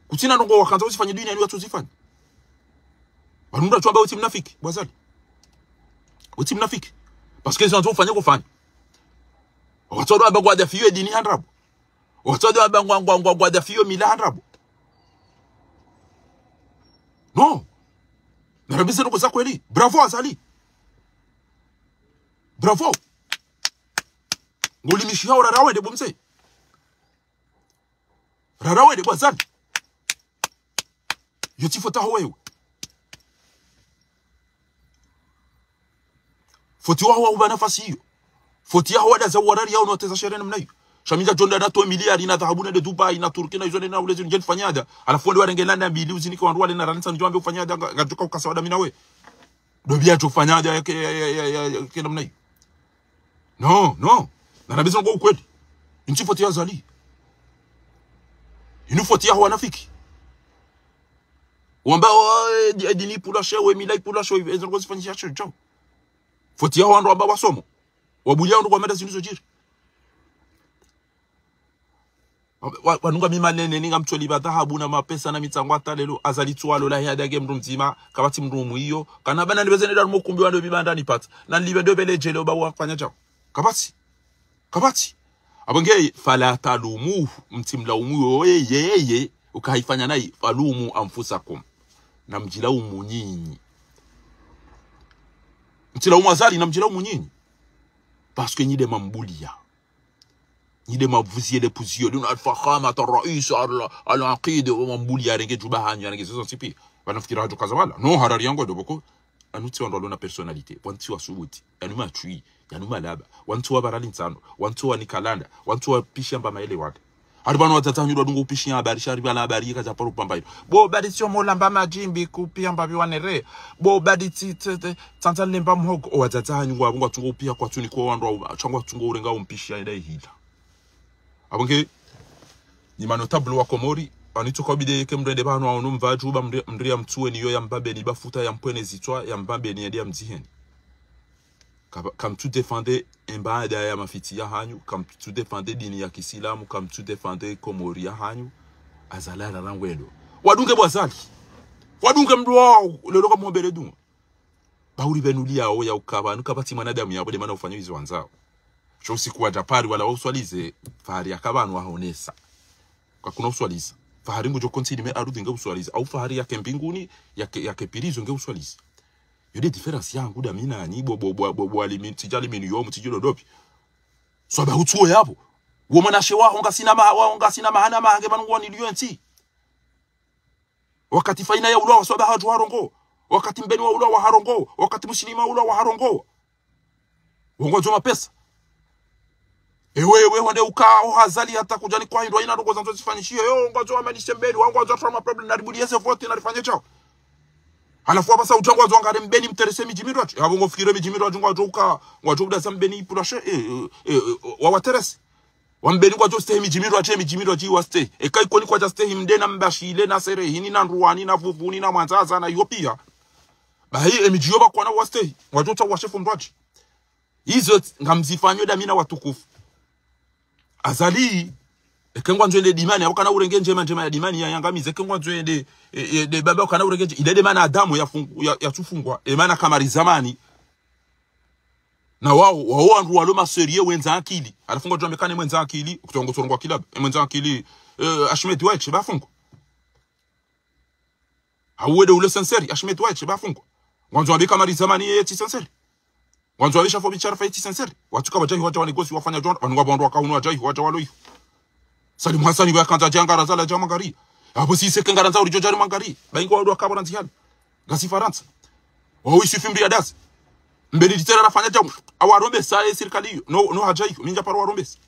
kutsina ndrongo wakandza uzifanye duniani watsu zifanya. Pvanu mndru atsuwamba utsi mnafiki, bo Azali. Utsi mnafiki. Parce que zandzo ufanye kufanya. Watsodo wamba ngwadafiyo edini ha ndrabo. Watsodo wamba ngwa, ngwa, ngwa, ngwadafiyo mila ha ndrabo. Non. Narambise ndrongo za kweli. Bravo, Azali. Bravo. Ngolimishiha ora rawe de bo mze. Rara wende bo Azali. Yo tsi foti yaho wewe. Foti yaho wa uba nafasi iyo. Foti yaho wadaza warari yao noteza shere namna iyo. Sha mi ndja djo nda natowe miliyari na dhahabu nende Dubai na Turki na izo nende na ulezi ndje nifanye hada. Halafu wende warenge landa mbili uzinike wandru wale na ranisa ndjo wambe ufanye hada nga, ngadjuka ukasa wada mi na we. Ndo pvia djo fanya hada yake, ya, ya, ya, ya, yake namna iyo. Non, non. Narambise ndrongo ukweli. Intsi foti ya Azali. Inu foti yaho wanafiki. Wamba, oh, eh, di-, eh, dini ipvulashe, we mila ipvulashe, ezo ndrongo zifanyisha sho, djao. Foti yaho wandru wamba wasomo. Wabulia wandru kwa meda zinu zo djiri. Wa, wa, wanunga mi manene, ninga mtsoli ba dhahabu na mapesa na mitsango hata lelo, Azali tsuwalo la hiyada nge mndru mdzima, kapvatsi mndru mwiyo, kana bana nibeze neda rumo kumbi wando bibanda nipata, na nilibe ndo bele djele oba wafanya djao. Kapvatsi. Kapvatsi. Apvo nge, fala talumuhu, mtsi mlaumu yo, ye, ye, ye, uka hayifanya nayi, falumu anfusakum. Na mdjilaumu nyinyi. Mtsi laumu Azali, na mdjilaumu nyinyi. Parce que nyi de mambulia. Nyi de mavuzi yele puziyo, duna alfakhamat, al-rais, al-, al-aqid, wa mambuli yarenge djuba hanyu, yarenge zizo ntsipi. Wanafikira hadjo kaza wala. Non, harari yangu ndo pvoko. Anu tsi wandru walo na personnalité. Wantsi wa subuti. Yanu matswi. Yanu malaba. Wantsi wa barali ntsano. Wantsi wa nikalanda. Wantsi wa pisha mba maele wade. Hari pvanu wadzadze hanyu ndo wadungo upishiya habari, sha hari pvala habari yika djaparo pamba ilo. Bo badi tsi omo lamba madjimbi kupiya mbapvi wanere. Bo badi tsi, tsi, tsi, tsandza lemba mhogo. O wadzadze hanyu ngwapvo ngwatsungo upiya kwatsuni kwa wandru wa, tsangwa tsungo urenga umpishiya enda ihila. Apvo nge, nyi ma notable wa Komori, anitsoka bide ke mndru ende pvanu aono mva djuba mri-, mria mtsuwe ni yo ya mbabeni, bafuta ya mpvwene zitswa, ya mbabeni yende ya mdziheni. Ka-, kamtsu défendre embaada ya mafiti ya hanyu, kamtsu défendre dini ya kisilamu, kamtsu défendre Komori ya hanyu, Azali arara ngwendo. Wadunge bo Azali. Wadunge mndru wao, lelo kamuombele dunga. Bahuri pvenu liyawo ya ukapvanu kapvatsi mwanadamu yapvo de mana ufanya izo wandzao. Sho usiku wadja pari wala wa uswalize, fahari yaka pvanu wahonesa. Kakuna uswaliza. Fahari ngudjo kontini me arudhi nge uswaliza. Au fahari yake mbinguni, yake, yake pirizo nge uswaliza. Yo de différence yangu da mi nanyi, bo, bo, bo, bo, bo alimi-, tsidja aluminium, tsidja dodopi. Swaba hutsuwo yapvo. Wo mwanashe waho ngasina ma-, waho ngasina mahana mahange pvanu ngwani liyo ntsi. Wakati faina ya ulwa wa swaba hadju harongo. Wakati mbeni wa ulwa wa harongo. Wakati muslima ulwa wa harongo. Wo ngwandzo mapesa. Ewe, ewe, honde uka, o Azali hata kudjani kwa hindru, ina ndrongo zandzo zifanyishiwe. Yo, ngwandzo wamanishe mbeni, wa ngwandzo atwara ma problème, naribuliye ze vote, narifanye djao. Halafu wapvasa udja ngwandzo wangare mbeni mterese midji mindrwadji. Yapvo ngofikiri midji mindrwadji ngwadjo uka, ngwadjo udaza mbeni ipvulashe, eh, eh, eh, eh, wawaterese. Wa mbeni ngwadjo stehi midji mindrwadji, midji mindrwadji wastehi. Eka Ikoni kwadja stehi mde na Mbashile na Serehini na Ndruwani na Vuvuni na Mwandzaza na iyo piya. Bahi emidji yo pvakwana wastehi. Ngwadjo utsa washefu mndrwadji. Izo ngamzifanyo da mi na watukufu. Azali, eke ngwandzo ende dimani, apvo kana urenge ndjema ndjema ya dimani ya yangamize, eke ngwandzo ende, e, e, de baba kana urenge ndje-, ile de mana Adamu ya fungu-, ya, ya tsufungwa, e mana kamari zamani. Na wao, wao wandru walo ma sérieux wendza akili. Halafu ngwadjo wambe kane mwendza akili, kutongo sorongo akili, e mwendza akili, e, Ahmed Wache, bafungwa. Hauwe de ule sincère, Ahmed Wache, bafungwa. Ngwandzo wambe kamari zamani ye ti sincère. Ngwandzo wambe shafo bichara fa ye ti sincère. Watsuka wadjahi wadja wa négocier wafanya djo, wanu ngapvo wandru waka hunu wadjahi wadja walo iho. Salim Hassan pvo yakandza djangara zala dja mangari. Apvo si seke ngarandzao ridjo djari mangari. Ba ingo wandru waka pvo randzi hali. Ngasi Farantsa. Wawo isi fimri ya dazi. Mbeni ditera rafanya djamu. Awarombesa ye sirikali iyo. No, no hadja iho. Mi ndja paro warombesa.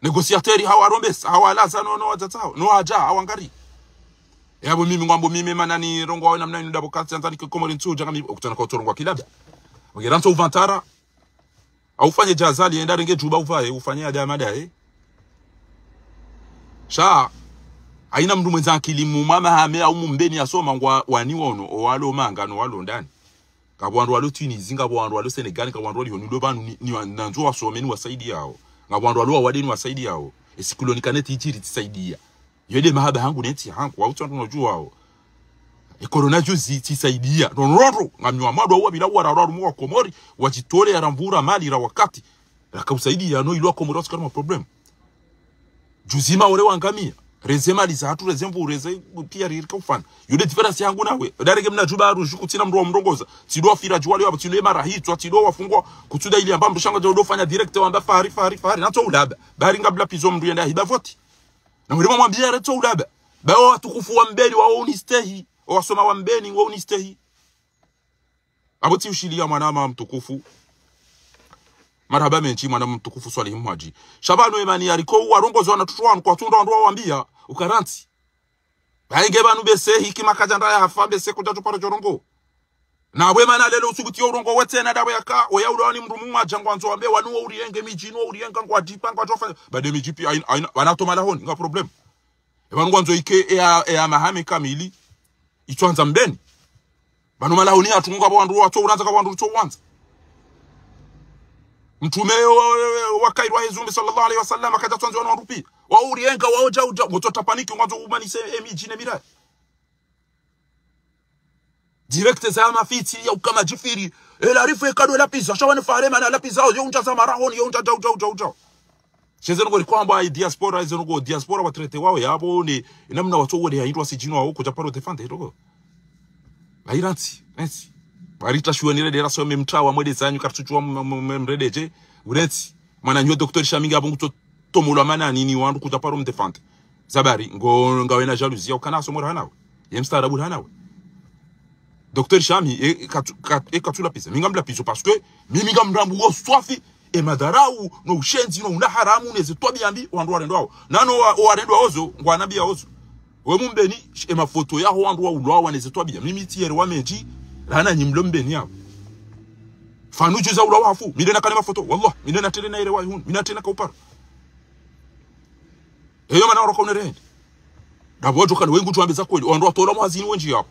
Négociateur hawarombesa, hawalaza no, no wadzadze hawo, no wadja, hawangari. Yapvo mimi ngwambo mimi mana nirongowa we namna inu dapvo kati yandzani ke Komori ntsu dja ngami, okutana kwa utorongowa kilaba. Ongera ntso uvantara. Aufanye dja Azali, enda renge djuba uvaye, ufanye ya dama daye. Sha, haina mndru mwendza akili mu mama hame au mu Mbeni yasoma ngwa wani wono, owalo manga, no walo ndani. Ngapvo wandru walo Tunisie, ngapvo wandru walo Sénégal, ngapvo wandru walo honi lo pvanu ni, ni wa-, nandzo wasome niwasaidiyao. Ngapvo wandru walo wawade niwasaidiyao. E cyclone Kenneth idjiri tsisaidiya. Yo nde mahaba hangu ne ntsi hangu, wautsi wandru nodjuwao. E corona juzi tsisaidiya. Ndrondro, ngamnyo wa mwando wa bila wara wara rumu wa Komori, wadjitole ya ramvura mali ra wakati. Raka usaidiya, no ilo wa Komori watsikana ma problème. Juzi Maore wangamia. Reze mali zahatru, reze mvu, reze piya ririka ufana. Yo nde différence yangu nawe. Ndarenge mna djuba aruju kutsina mndru wa mrongoza. Tsi ndo wafira djuwa leo, tsi ndo emara hitswa, tsi ndo wafungwa, kutsuda ili amba mndru sha ngudjo fanya direct wamba fahari, fahari, fahari. Natso ulaba. Bari ngapvo la pizo mndru yenda hiba voti. Na mwiri mwamwambiya retso ulaba. Ba wo watukufu wa Mbeni, wawo unistehi. Owasoma wa Mbeni, wawo unistehi. Apvo tsi ushiliya mwanama mtukufu. Marahaba mendji mwanama mtukufu Swalihi Mhadji. Sha pvanu emani yariko uwarongoza wana tutu wanu kwatsunda wandru wawambiya, uka rantsi. Ba inge pvanu bese hikima kadja nda yafa bese kudja tuparo djorongowa. Na we mana lelo usubuti yo urongowe tsena dapvo yaka, oya ulawa ni mndru mumwadja ngwandzo wambe wanu wo uriyenge midjini, wo uriyenga ngwadjipa, ngwadjofanya. Ba nde midjipi, haina, haina, pvanu tso malahoni, nga problème. E pvanu ngwandzo ike, eya, eya mahame kamili, itsoandza Mbeni. Pvanu malahoni yatru ngapvo wandru watso urandza, ngapvo wandru tso wandza. Mtrume wa, wa, wa, wa kairi wa hezumbi sallallahu alayhi wa sallam, akadja tsoandzi wanu wandru piya. Wa uriyenga, wa udja, udja, ngotso tapaniki, ngwandzo umanise, emidjini miraya. Direct za mafitsi ya ukama djifiri. Ela rifu ekado la pizza. Sha wane fare mana la pizza. Yo undja za marahoni, yo undja, dja, udja, udja, udja. Sheze nongo rikwamba i diaspora, eze nongo diaspora wa traité wawo yapvo ne, namna watso wole ya hindru wasidjinu wawo, kudja paro défendre, toko. Ba irantsi, rantsi. Ba rita shuwa nire dera some mtra wa mwede zanyu, kartsu chuwa m-, m-, m-, mrede dje, urantsi. Mwananyo docteur Shami ngapvo ngutso tomolwa mana nini wandru kudja paro mdéfendre. Zabari, ngo, ngawe na jalousie, ukana somora hanawe. Ye mstaarabu hanawe. Docteur Shami, e, e katsu-, kat-, e katsu la pizo. Mi ngam la pizo parce que, mi, mi ngam rambu wo swafi, e madharau, no ushenzi, no una haramu, ne ze twabiya mbi, wandru warendwa wo. Nano wa, warendwa wozo, ngwanambiya wozo. We mumbeni, sh-, e mafoto yaho wandru wa ulwawa ne ze twabiya. Mimi tsi yere wa mendji, rana nyi mlo mbeni yawo. Fanu juza ulwawa hafu, mi nde nakane mafoto, wallah, mi nde natere na yere wa ihun, mi nde natere na kaupara. Eyo mana waroka unerende. Dapvo wadjo kana wengu tsuwambe za kweli, wandru watolwa mwa hazini wendji yapvo.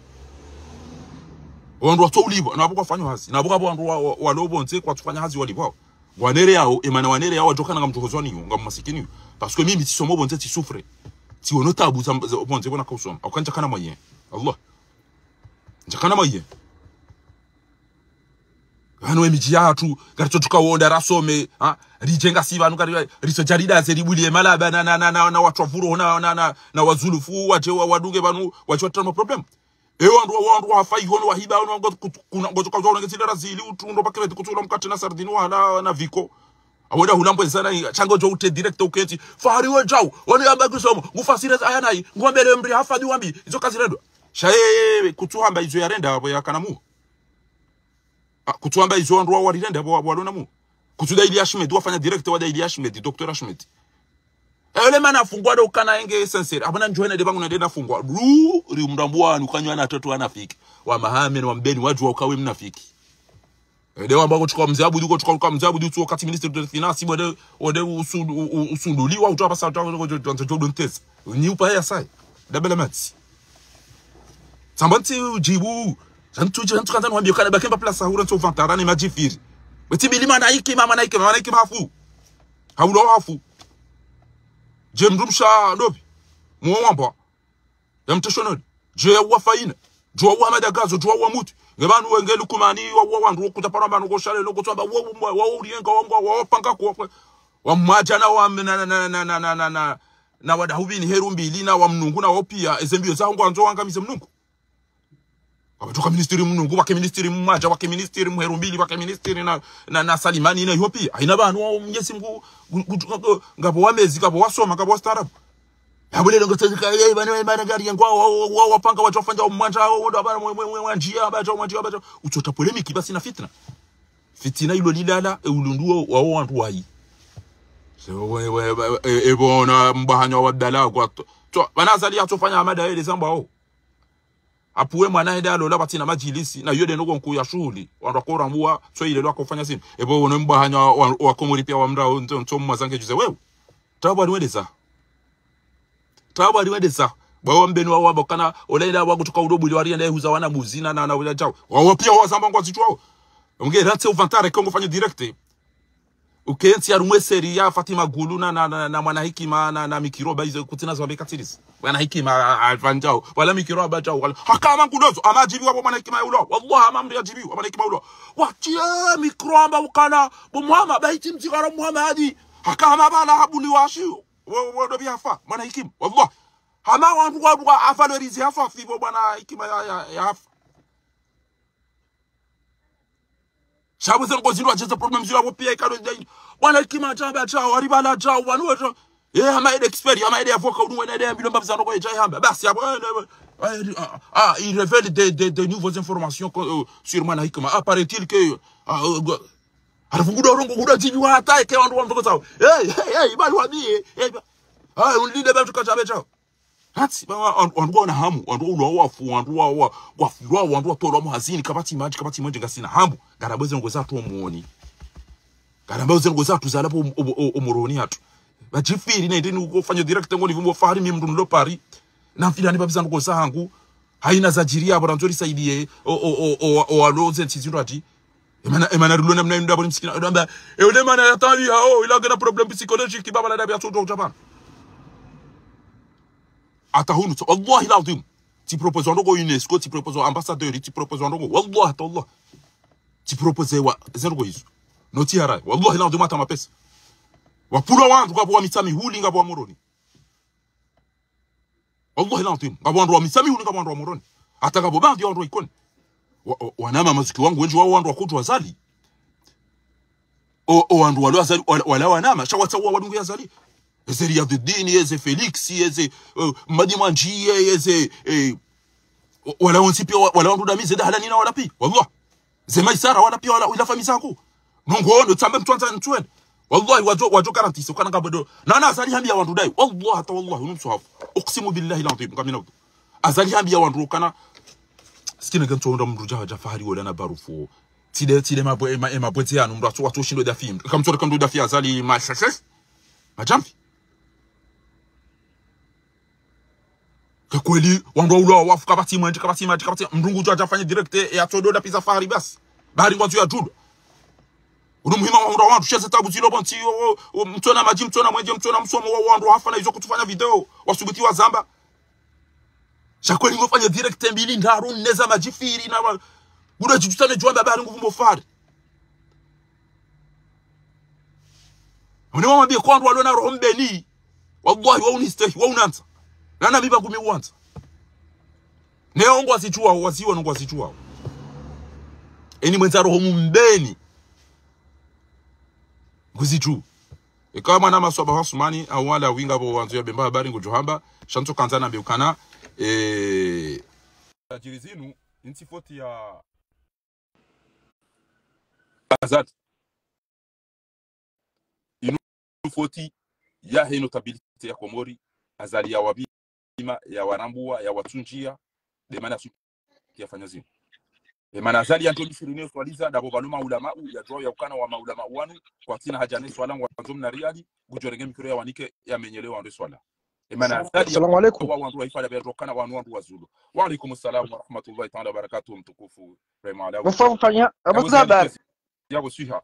Wandru watso ulipvwa, na apvo kwafanywa hazi. Na apvo kapvo wandru wa, wa, walo pvondze kwatsufanya hazi walipvwao. Ngwanere yawo, emana wanere yawo, wadjo kana ngamdjohozwa niyo, ngammasikini yo. Parce que mimi tsisomo pvondze tsisouffre. Tsiono tabu za, za pvondze pvona kausoma. Au kandja kana moyen. Allah. Ndjakana moyen. Pvanu emidji yahatru, ngaritso tuka wonda rasome, ha? Ridjenga si pvanu, ngari, ritso djarida ze ribuliye malaba na, na, na, na, na watru wa vuro, na, na, na, na wazulufu, wadje wa, wadunge pvanu, wadje watrano problème. E wandru wa, wandru wafa iho no wahiba, wanu wango kut-, kuna, ngozo kauza unenge zile razili, utrundo pa kredi, kutsula mkate na sardine, wala na viko. Awenda hulambwe zana, sha ngodjo ute direct uketsi. Fahari we djau, wanu yamba kisomo, ngufasire za aya nayi, ngwambele mri hafadhi wambi, izo kazirendwa. Sha yeye, kutsuhamba izo yarenda, apvo yakana mu. Ah, kutsuhamba izo wandru wa warirenda, apvo, apvo walona mu. Kutsuda ili Ahmed, wafanya direct wada ili Ahmed, docteur Ahmed. Ele mana afungwa ndo kana enge sincère. Apvo na ndjohena nde pvangu na nde nafungwa. Lu, ri mndru ambuwa wanu kanywa na toto wanafiki. Wa mahame, wa mbeni, wadjuwa ukawe mnafiki. Ede wamba kotsuka mze Abudi, kotsuka uka mze Abudi, utsu wakati ministre de finance, wode, wode usundu-, u-, u-, usunduliwa, utsu apvasa, utsu, utsu, utsu, utsu, utsu, utsu, ni upa ya sai. Dabela matsi. Samba ntsi udjibu. Santsu dji, santsu kandza nwambiyo kana bakemba place ahura ntso vantara ne madjifiri. Wetsi bili mana ikima, mana ikima, mana ikima hafu. Haulo hafu. Dje mndru msha dobi. Muwa wamba. Ya mtesho nodi. Dje ya uwa Faina. Dje wa uwa Madagazo, dje wa uwa Muti. Nge pvanu wenge Lukumani, wa uwa wandru, wo kutapara pvanu, ko shale, lo kutwamba, wa, wa, wa, uriyenga, wa, wa, wa, panga, ko, wa, wa mwadja na wa, na, na, na wadahu pvini heru mbili, na wa mnungu, na wa piya, eze mbiyo zaho ngwandzo wangamize mnungu. Ngapvo toka ministri mnungu, wake ministri mmadja, wake ministri mheru mbili, wake ministri na, na, na salimani, na iyo pia. Haina pvanu wa Mnyezi Mngu, gu-, gu-, gu-, ngapvo wamezi, ngapvo wasoma, ngapvo wastaarabu. Yapvo leo ngo tsezika, eh, bana, bana, gari yangu, wa, wa, wa, wapanga, wadjo fanya, mwandja, wa, wa, bana, mwe, mwe, mwe, mwandjia, badja, mwandjia, badja. Utsota polémique, basi na fitna. Fitina ilo lilala, e ulundu wa, wa, wandru wayi. Se, we, we, we, e, e, bona mbahanya wa dala kwa to. To, bana Azali yatsofanya Hamada yele zamba o. Apvo we mwana hende alola pvatsina madjilisi, na iyo de noko nkuu ya shuhuli. Wandru wakorambua, tso ile lwakofanya zinu. Epvo wono mbahanya wa, wa, wa Komori pia wa mrao, ntso, ntso mwazange juze wewe. Tabu aliweleza. Tabu aliweleza. Bwa wa mbeni wa wabo kana, ola ila wakutuka udo buli wari ende huza wana mbuzi na, na, na, wila djao. Wawo pia wazamba ngwazitwao. Mnge ratse uvantare kongo fanya direct. Ukentsi harumwa e série ya Fatima Gulu na, na, na, na Mwana Hikima na, na Mikiroba izo kutsina zo wambe katsirizi. Mwana Hikima a, a, avandjao. Wala Mikiroba djao. Wala. Haka hama nkudozo. Hama adjibiwa bo Mwana Hikima ya ulo. Wallah, hama mndru yadjibiwa Mwana Hikima ulo. Watie Mikiroba ukana. Bo Muhammad, baiti mtsikara Muhammad. Haka hama bala habuli washi. Wo, wo, ndo bihafa. Mwana Hikima. Wallah. Hama wandru wa, wa, avalorize hafa fi bo Mwana Hikima ya, ya, ya hafa. Sha bo ze ndrongo zindru adjeze problème zila bo pia ikalo dai. Mwana Hikima djamba djao, wari bala djao, wanu weto. Eh, hama ede expert, hama ede avocat, unu wena ede ambilwa mbapvi za ndrongo edja hamba. Basi, apvo, eh, eh, eh, ah, ah, il révèle des, des, des nouvelles informations que, euh, sur Mwana Hikima. Ah, paraît-il que, ah, euh, go-, halafu ngudo ndrongo, ngudo djibiwa hata, eke wandru wa ndrongo zao. Eh, eh, eh, ibali wabi, eh, eh, ba-, ah, ulinde ba tuka djambe djao. Hatsi, ba, wa, wandru, wandru wana hamu, wandru ulwa wafu, wandru wa, wa, wafilwa, wandru watolwa muhazini, kapvatsi madji, kapvatsi mwenje ngasina hamu. Ngarambwe ze ndrongo za tu omoni. Ngarambwe ze ndrongo za tu zala po o, o, o, o Moroni hatru. Badjifiri na ende ni ukofanya direct ngoni vumbo fahari mi mndru nilo Paris. Na mfilani mbapvi za ndrongo za hangu. Haina zadjiri apvo randzo risaidiye, o, o, o, o, o, alo ze ntsi zindru ati. Emana, emana rilo namna yinu ndapvo ni msikina. Ndo amba, e ule mana ya tabi ha, oh, ila ngena problème psychologique, baba la dabi ya tsoto utapana. Hata hunu, tso, wallahi l'adhwim. Tsi propose wa ndrongo UNESCO, tsi propose wa ambassadeur, tsi propose wa ndrongo. Wallahi, hata wallah. Tsi propose wa, ze ndrongo izo. No tsi harai. Wallahi l'adhwim, hata mapesa. Wapvulwa wandru, ngapvo wa Mitsamihuli, ngapvo wa Moroni. Wallahi l'adhwim, ngapvo wandru wa Mitsamihuli, ngapvo wandru wa Moroni. Hata ngapvo baadhi ya wandru wa Ikoni. Wa, wa, wanama mazuki wangu wendji wao wandru wa kutru Azali. O, o wandru walo Azali, wala, wala wanama, sha watsaua wadungu ya Azali. Eze Riyadhuddin, eze Felix, eze, eh, Mmadi Mwandjiye, eze, eh, wa-, wala wontsi pia, wa-, wala wandru damize dahala nina wala pia. Wallah. Ze Maisara wala pia wala, ila fami zaku. Nongo ono, tsambe mtru andza ntsuwene. Wallahi, wadjo, wadjo garantie, ukana ngapvo do. Nana Azali hambiya wandru dai. Wallahi, hata wallahi, unu mswahafu. Uksimu billahi l'adhwim, ngamina udu. Azali hambiya wandru ukana. Sikine kentso onda mndru dja, dja fahari wola na barufu. Tside, tside mabwe, ema, ema bwete yanu, mndru atso, atso shindo dafi. Kamtsore kando dafi Azali, ma, shashash. Madjambi. Ke kweli, wandru wa ulwa wafu kapvatsi mwenje, kapvatsi madji, kapvatsi mndru ngudjo adja fanye direct, e atsodo da pisa fahari basi. Bahari ngwandzo ya djudo. Unu muhima wa hundra wandru, sheze tabu zilo pvontsi, o, o, o, mtsona madji, mtsona mwenje, mtsona msomo, wa wandru hafa na izo kutsufanya video, wasubuti wazamba. Sha kweli ngofanye direct mbili, ndraru, nne za madjifiri, na wa, ngudjo djidjusa ne djuwa mba bahari nguvumbo fahari. Mune wamwambiye kwa wandru walo na roho mbeni. Wallahi, wa unistehi, wa unandza. Nana mi ba ngumi uwandza. Ne o ngwazidjuwao, waziwa no ngwazidjuwao. Eni mwendza roho mbeni. Nguzidju. Eka mwana maswaba wa Sumani, au wala winga pvo wandzo ya bemba habari ngudjo hamba, sha ntso kandza nambe ukana, eh, tajiri zinu, intsi foti ya Azali. Inu foti yahe notabilité ya Komori, Azali ya wapvima, ya warambua, ya watsundjia, de mana suki yafanya zinu. E mana Azali ya ntoni sirine swaliza, dapvo pvalo maulamau, ya djuwa ya ukana wa maulamau wanu, kwatsina haja ne swala ngwandzo mna riyali, ngudjo renge mikro ya wanike, ya menyele wandru swala. E mana Azali ya Assalamu alaikum. Wa wandru wa ifada pvia djokana wanu wandru wa zulu. Wa alaikum salam wa rahmatullahi ta'ala wa barakatuh, mtukufu Ibrahim Alawi. Mfamu fanya, Abu Zabar. Yabo swiha.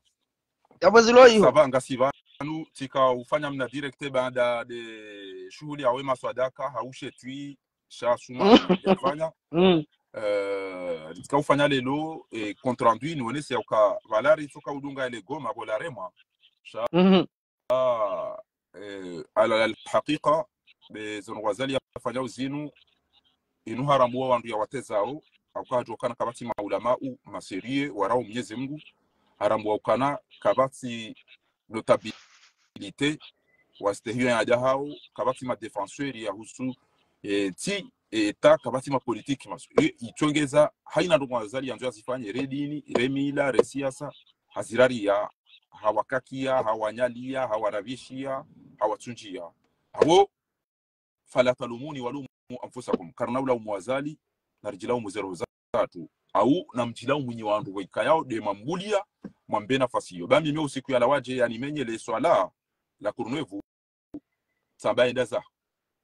Yabo zilo iyo. Saba ngasi pvanu, tsika ufanya mna direct baada de shuhuli yawe maswadaka, haushe twi, sha suma yafanya. Mm. Eh, tsika ufanya lelo, eh, compte rendu, ni wonese ya uka valari, tsoka udunga ele goma, bola remwa. Sha Mhm. Ah, eh, ala, ala hakika, be zono Azali yafanya uzinu, inu haramu wa wandru ya watezao, hauka hadjo ukana kapvatsi maulamau, masérieux, warao Mnyezi Mngu, harambuwa ukana kapvatsi notabilité, wastehiyo ya hadja hao, kapvatsi madéfenseurs ya husu, eh, ntsi, eh, ta, kapvatsi mapolitique, masu. Eh, itsongeza, haina ndrongoo Azali yandzo yazifanye, re dini, re mila, re siasa, hazirariya, hawakakiya, hawanyaliya, hawarabishiya, hawatsundjiya. Hawo, فلا تلوموني ولوموا أنفسكم. Karina ulaumu Azali, naridjilaumu ze roho zatru. Au namdjilaumu nyi wandru waikayao nde mwambuliya, mwambe nafasi iyo. Ba mimi usiku yalawa dje yanimenye le swala la Courneuve, tsamba enda zaho.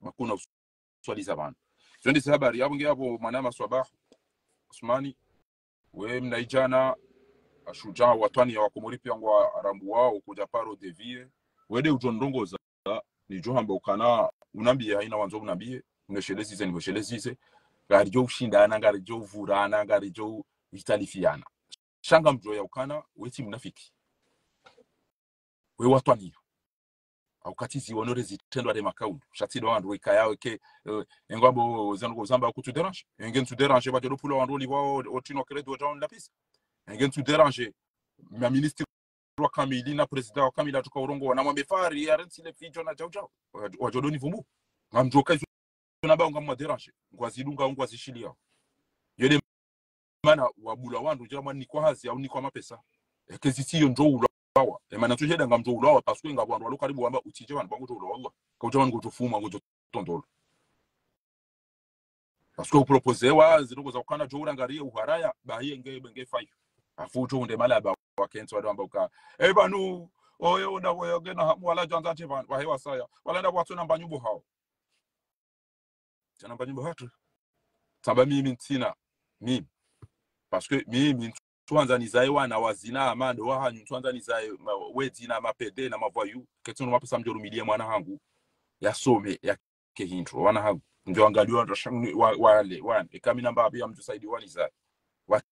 Ba kuna uswaliza pvanu. Zo ndeze habari, yapvo nge yapvo mwanama Swabah Usmani, we mnaidjana, shujaa watwaniya wa Komori piya ngwarambuwao kudja paro dévier. We nde udjo ndrongoza, nidjo hamba ukana, unambiye haina wandzo unambiye, uneshelezeze, niweshelezeze. Ngaridjo ushindana, ngaridjo uvurana, ngaridjo italifiyana. Sha ngamdjo ya ukana, we tsi mnafiki. We watwaniya. Hauka tsi zi honore zitrendwa nde makaulu. Sha tsi ndo wandru waikayao ke, eh, engwabo zandru zamba kutsu déranger. Enge ntsu déranger, ba djolo pula wandru olipvwa o, o tino crédit o djaon lapisa. Enge ntsu déranger, ma ministre wa kamili na président wa kamili atsuka urongowa na mwambe fari, ya rentsi le fidjo na djau djau. Wa, wa djolo ni vumbu. Ngamdjo kaizo na ba ngamwa déranger. Ngwazidunga, ngwazishiliya. Yo nde mana wabula wandru, ndjila mwanikwa hazi, au nikwa mapesa. Eke zisiyo ndjo ulawa. E mana ntsu djeda ngamdjo ulawa, parce que ngapvo wandru walo karibu wamba utsidje pvanu ba ngodjo ulawa, wallah. Kaudja pvanu ngodjo fuma, ngodjo tondolo. Parce que upropose wa, zindrongoo za ukana djo urangariye uharaya, ba hiye nge, nge fayo. Afu udjo unde mala ba wakentsi wado wamba uka. E pvanu, oyo nda woyo ngena hamu wala djandza dje pvanu, wahe wasaya. Wala nda watsona mbanyumbo hao. Tsana mbanyumbo hatru. Tsamba mimi ntsina. Mimi. Parce que mimi ntsuandza nizaye wana wazina, amando wahanyu, ntsuandza nizaye ma, wedzina, mapede na mavoyou. Ketsi no mapesa mdjo rumiliye mwana hangu. Yasome, yake hindru, wana hangu. Ndjo angaliwa, ndjo shangu, wa, wale, wan. Eka mi namba abiya mdjo saidi wanizaye. Wa,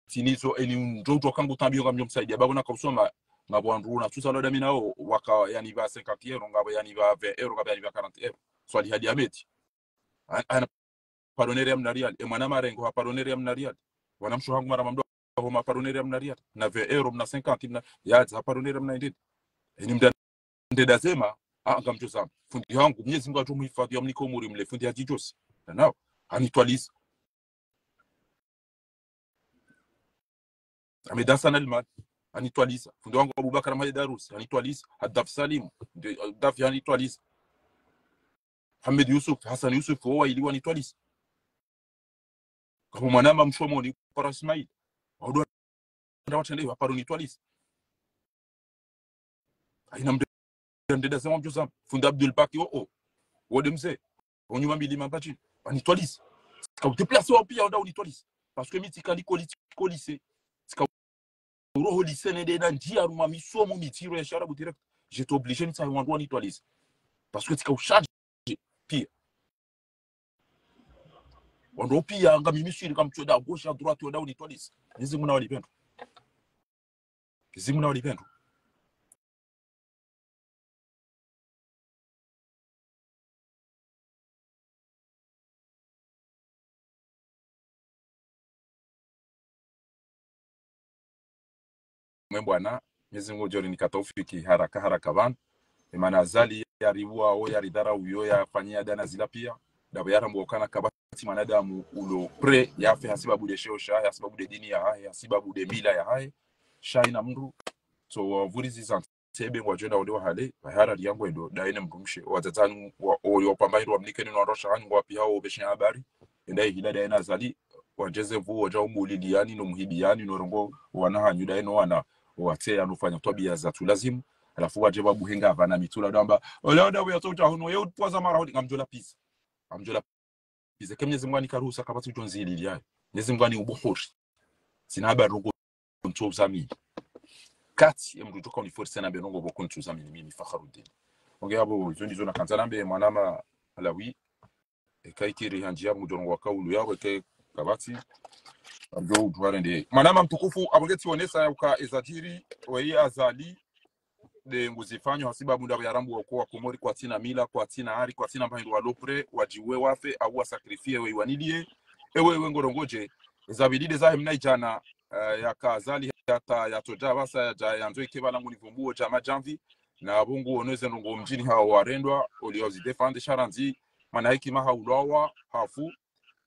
tsinizo, eni ndjo utsoka ngu tambiyo ngamdjo msaidiya. Ba kuna kausoma, ngapvo wandru na tsusa loda mi nao, waka yanipva cinquante euros, ngapvo yanipva vingt euros, ngapvo yanipva quarante euros. Swalihi Ahmed. An, an, pardonner ya mna riali. E mwana marengo ha pardonner ya mna riali. Wana msho hangu mara mamdo ho ma pardonner ya mna riali. Mna vingt euros, mna cinquante, mna, ya za pardonner ya mna indini. Eni mda ndeda zema, a, ngamdjo zama. Fundi hangu, Mnyezi Mngu adjo muhifadhi ya mnike umuri mle, fundi Hadji Djosi. Na nao, hanitwaliza. Ahmed Hassan Almad, hanitwaliza. Fundi wangu Abubakar Mohamed Arusi, hanitwaliza. Haddaf Salim, nde, Haddaf hanitwaliza. Mohamed Yusuf, Hassan Yusuf, wo waili wanitwaliza. Ngapvo mwanama Mshomoni, Para Ismail. Waudu nda watrende, waparo nitwaliza. Haina mde, ndeda zema mdjo zama. Fundi Abdul Baki, o, o. Wo nde mze. Onyuma mbili mambadji. Hanitwaliza. Tsika udéplacer wa piya wanda unitwaliza. Parce que mi tsika likoli, tsiko lycée. Tsika uroho lycée nende na ndjiya harumwa misomo mitsiro ya shiarabu direct. J'étais obligé nitsahe wandru wanitwaliza. Parce que tsika ushadji piya. Wandru piya ngami miswiri ngamtsoda à gauche, à droite, wanda unitwaliza. Mnyezi Mngu nawalipve ndro. Mnyezi Mngu nawalipve ndro. Mwe bwana, Mnyezi Mngu ngudjo rinika taufiki haraka haraka pvanu. E mana Azali yaripvuwa, o yaridharau, yo yafanyiya dana zila piya. Ndapvo yarambuwa ukana kapvatsi mwanadamu ulo prêt yafe hasibabu nde sheo shahe, hasibabu nde dini yahahe, hasibabu nde mila yahahe. Sha haina mndru. So, wavurizi zantsi. Tsebe ngwadjo enda wonde wahale, wahara liya ngwendo, ndaye ne mdrumshe, wadzadzani, wa, oyo wapvamba hindru wamnike ni no wandru washe hanyu ngwapvi hao pveshe habari, enda ihila ndaye na Azali, wadjeze pvo, wadja umuliliyani, no muhibiyani, no rongoa wana hanyu, ndaye no wana, watse yanu ufanya twabiya zatsu lazimu, halafu wadje pvabuhe ngapvana mitsula, ndamba, ole onda uya tso udja hunu, ye utwaza mara hodi, ngamdjo lapviza. Ngamdjo lapviza. Ize ke Mnyezi Mngu hanika ruhusa kapvatsi udjo nzililiyayo. Mnyezi Mngu hani ubuhuri. Tsina habari ndrongoo ntsu uzamini. Kati, e mndru udjoka uniforcer nambe ndrongoo pvoko ntsu uzamini mimi Fakhrudin. Onge yapvo, izo ndizo nakandza nambe mwanama Alawi. Eka ikiri handjiya mdjo rongoa kaulu yawe ke kapvatsi. Ngamdjo udjuwa rende. Mwanama mtukufu, apvo nge tsionesa ya uka ezadjiri, weyi Azali, nde nguzifanyo hasibabu ndapvo yarambuwa uka wa Komori kwatsina mila, kwatsina ari, kwatsina mba hindru walo prêt, wadjiwe wafe, au wasacrifier weyi waniliye, Ewe, ewe ngorongoje, ezabidi de zahe mna idjana, eh, yaka Azali hata yatsodja pvasa yadja yandzo ike pvala ngu nivumbuo dja madjamvi, na pvo nguono eze ndrongo mdjini hawo warendwa, oliyo zidefande sha randzi, mwana hekima haulwawa, hafu,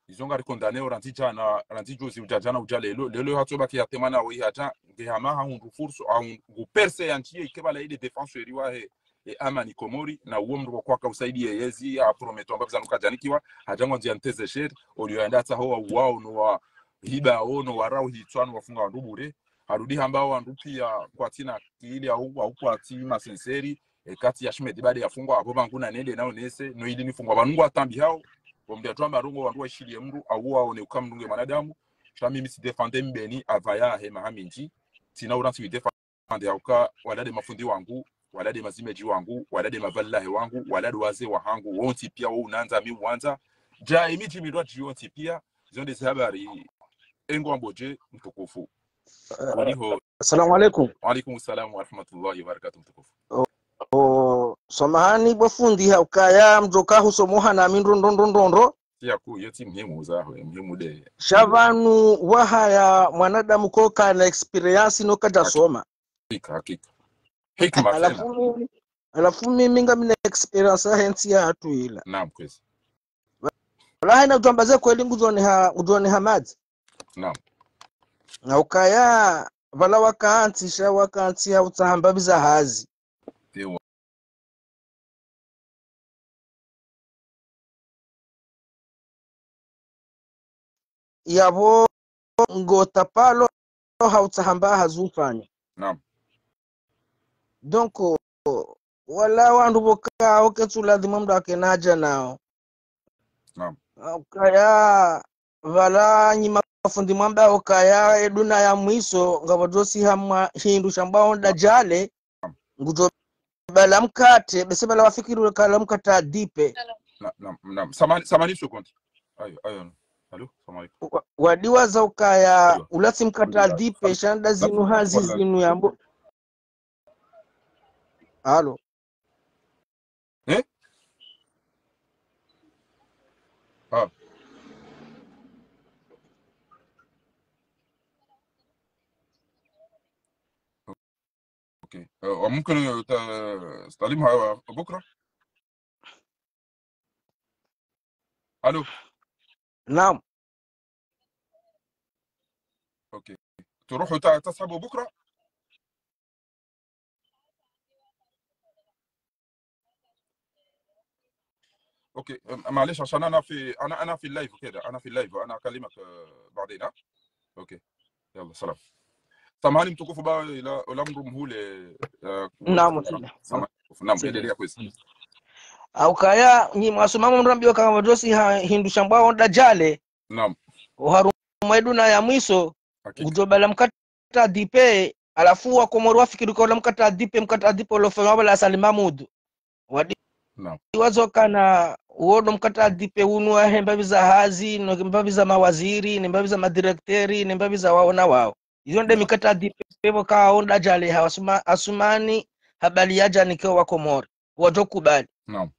izo ngari condamné o randzi djana, randzi juzi udja djana udja lelo, lelo hatsobaki yatemana wo ihata, nge hama hahundru furso, hahundru perse ya ntsi ye ike pvala ide défenseur wahe, e amani Komori, na uwo mndru kwa kwaka usaidiye yezi, ya promettre amba pvizanu kadjanikiwa, hadja ngwandzo ya nteze sheri, oliyo yaenda tsaho wa uwao no wa hiba wo no warau hitswa no wafunga wandru bure, harudi hamba wandru pia kwatsina akili au, au kwatsi ma sincère, e kati ya Shimedi bade yafungwa, apvo pvangu na nende nao nese, no ili nifungwa pvanu ngwa tambi hao, wamdia twamba rongo wandru waishiliye mndru, au waone uka mndru nge mwanadamu, sha mimi si défendre mbeni, apvaya he maha mindji, tsina uransi wi défendre hauka, wala de mafundi wangu, wala de mazimedji wangu, wala de mavalilahe wangu, wala de wazee wahangu, wontsi pia wo unandza, mi uwandza. Dja emidji mindrwadji yontsi pia, zo nde ze habari, engwamboje, mtukufu. Waliho. Assalamu alaikum. Wa alaikum salam wa rahmatullahi wa barakatuh, mtukufu. O, o, samahani bo fundi, haukaya mdjoka husomoha na mi ndro, ndro, ndro, ndro, ndro. Siya ku, iyo tsi muhimu zaho, muhimu de. Sha pvanu wahaya mwanadamu ko kana expérience no kadja soma. Hakika, hakika. Hikma tsena. Halafu mimi, halafu mimi ngamina expérience yahe ntsi yahatru ila. Naam, kwezi. Wala haina udjwamba ze kweli ngudjoniha, ngudjoniha madzi. Naam. Na ukaya, pvala wakantsi, sha wakantsi ya utsaha mbapvi za hazi. Ewa. Yapvo ngo tapalo hautsaha mba hazi ufanya. Naam. Donc, wala wandru pvoka, oke tsu ladhima mndru ake nadja nao. Naam. Ukaya, pvala nyi mafundi mwamba ukaya eduna ya mwiso, ngapvo djosi hamwa hindru shambwao ndadjale, ngudjo bala mkate, bese pvala wafikiri ukala mkate adipe. Na, na, na, samani, samani seconde. Ayo, ayo. Allô, salam alaikum. Wa-, wadiwaza ukaya, ayo, ulatsi mkate adipe, sha nda zinu hazi zinu yambo. Allô. Eh? Ah. Okay. آه، وممكن ت-، تستلمها بكرة؟ ألو. نعم. Okay. تروحوا ت-، تسحبوا بكرة؟ Okay، أم، معليش، عشان أنا في، أنا، أنا في اللايف كده، أنا في اللايف، أنا أكلمك، آه، بعدين، ها؟ Okay. يلا، سلام. Samahani mtukufu ba, ila, ula mndru mhule, eh, naam, samahani mtukufu. Naam, endelea kwezi. Haukaya, nyi mwasoma mndru ambiwa kama djosi ha, hindru shambwao ndadjale. Naam. Oharumwa eduna ya mwiso, hakika, ngudjo bala mkate adipe, halafu wakomori wafikiri ukaya ula mkate adipe, mkate adipe ulofanywa pvala Salim Mahmoud. Wadi-, naam, wazo kana, uwo ndo mkate adipe unu wahe mbapvi za hazi, no mbapvi za mawaziri, ne mbapvi za madirekteri, ne mbapvi za wao na wao. Izo nde, naam, mikate adipe pvo kao ndadjale ha Asuma-, Asumani, habari yadjanike wakomori. Wadjo kubali. Naam.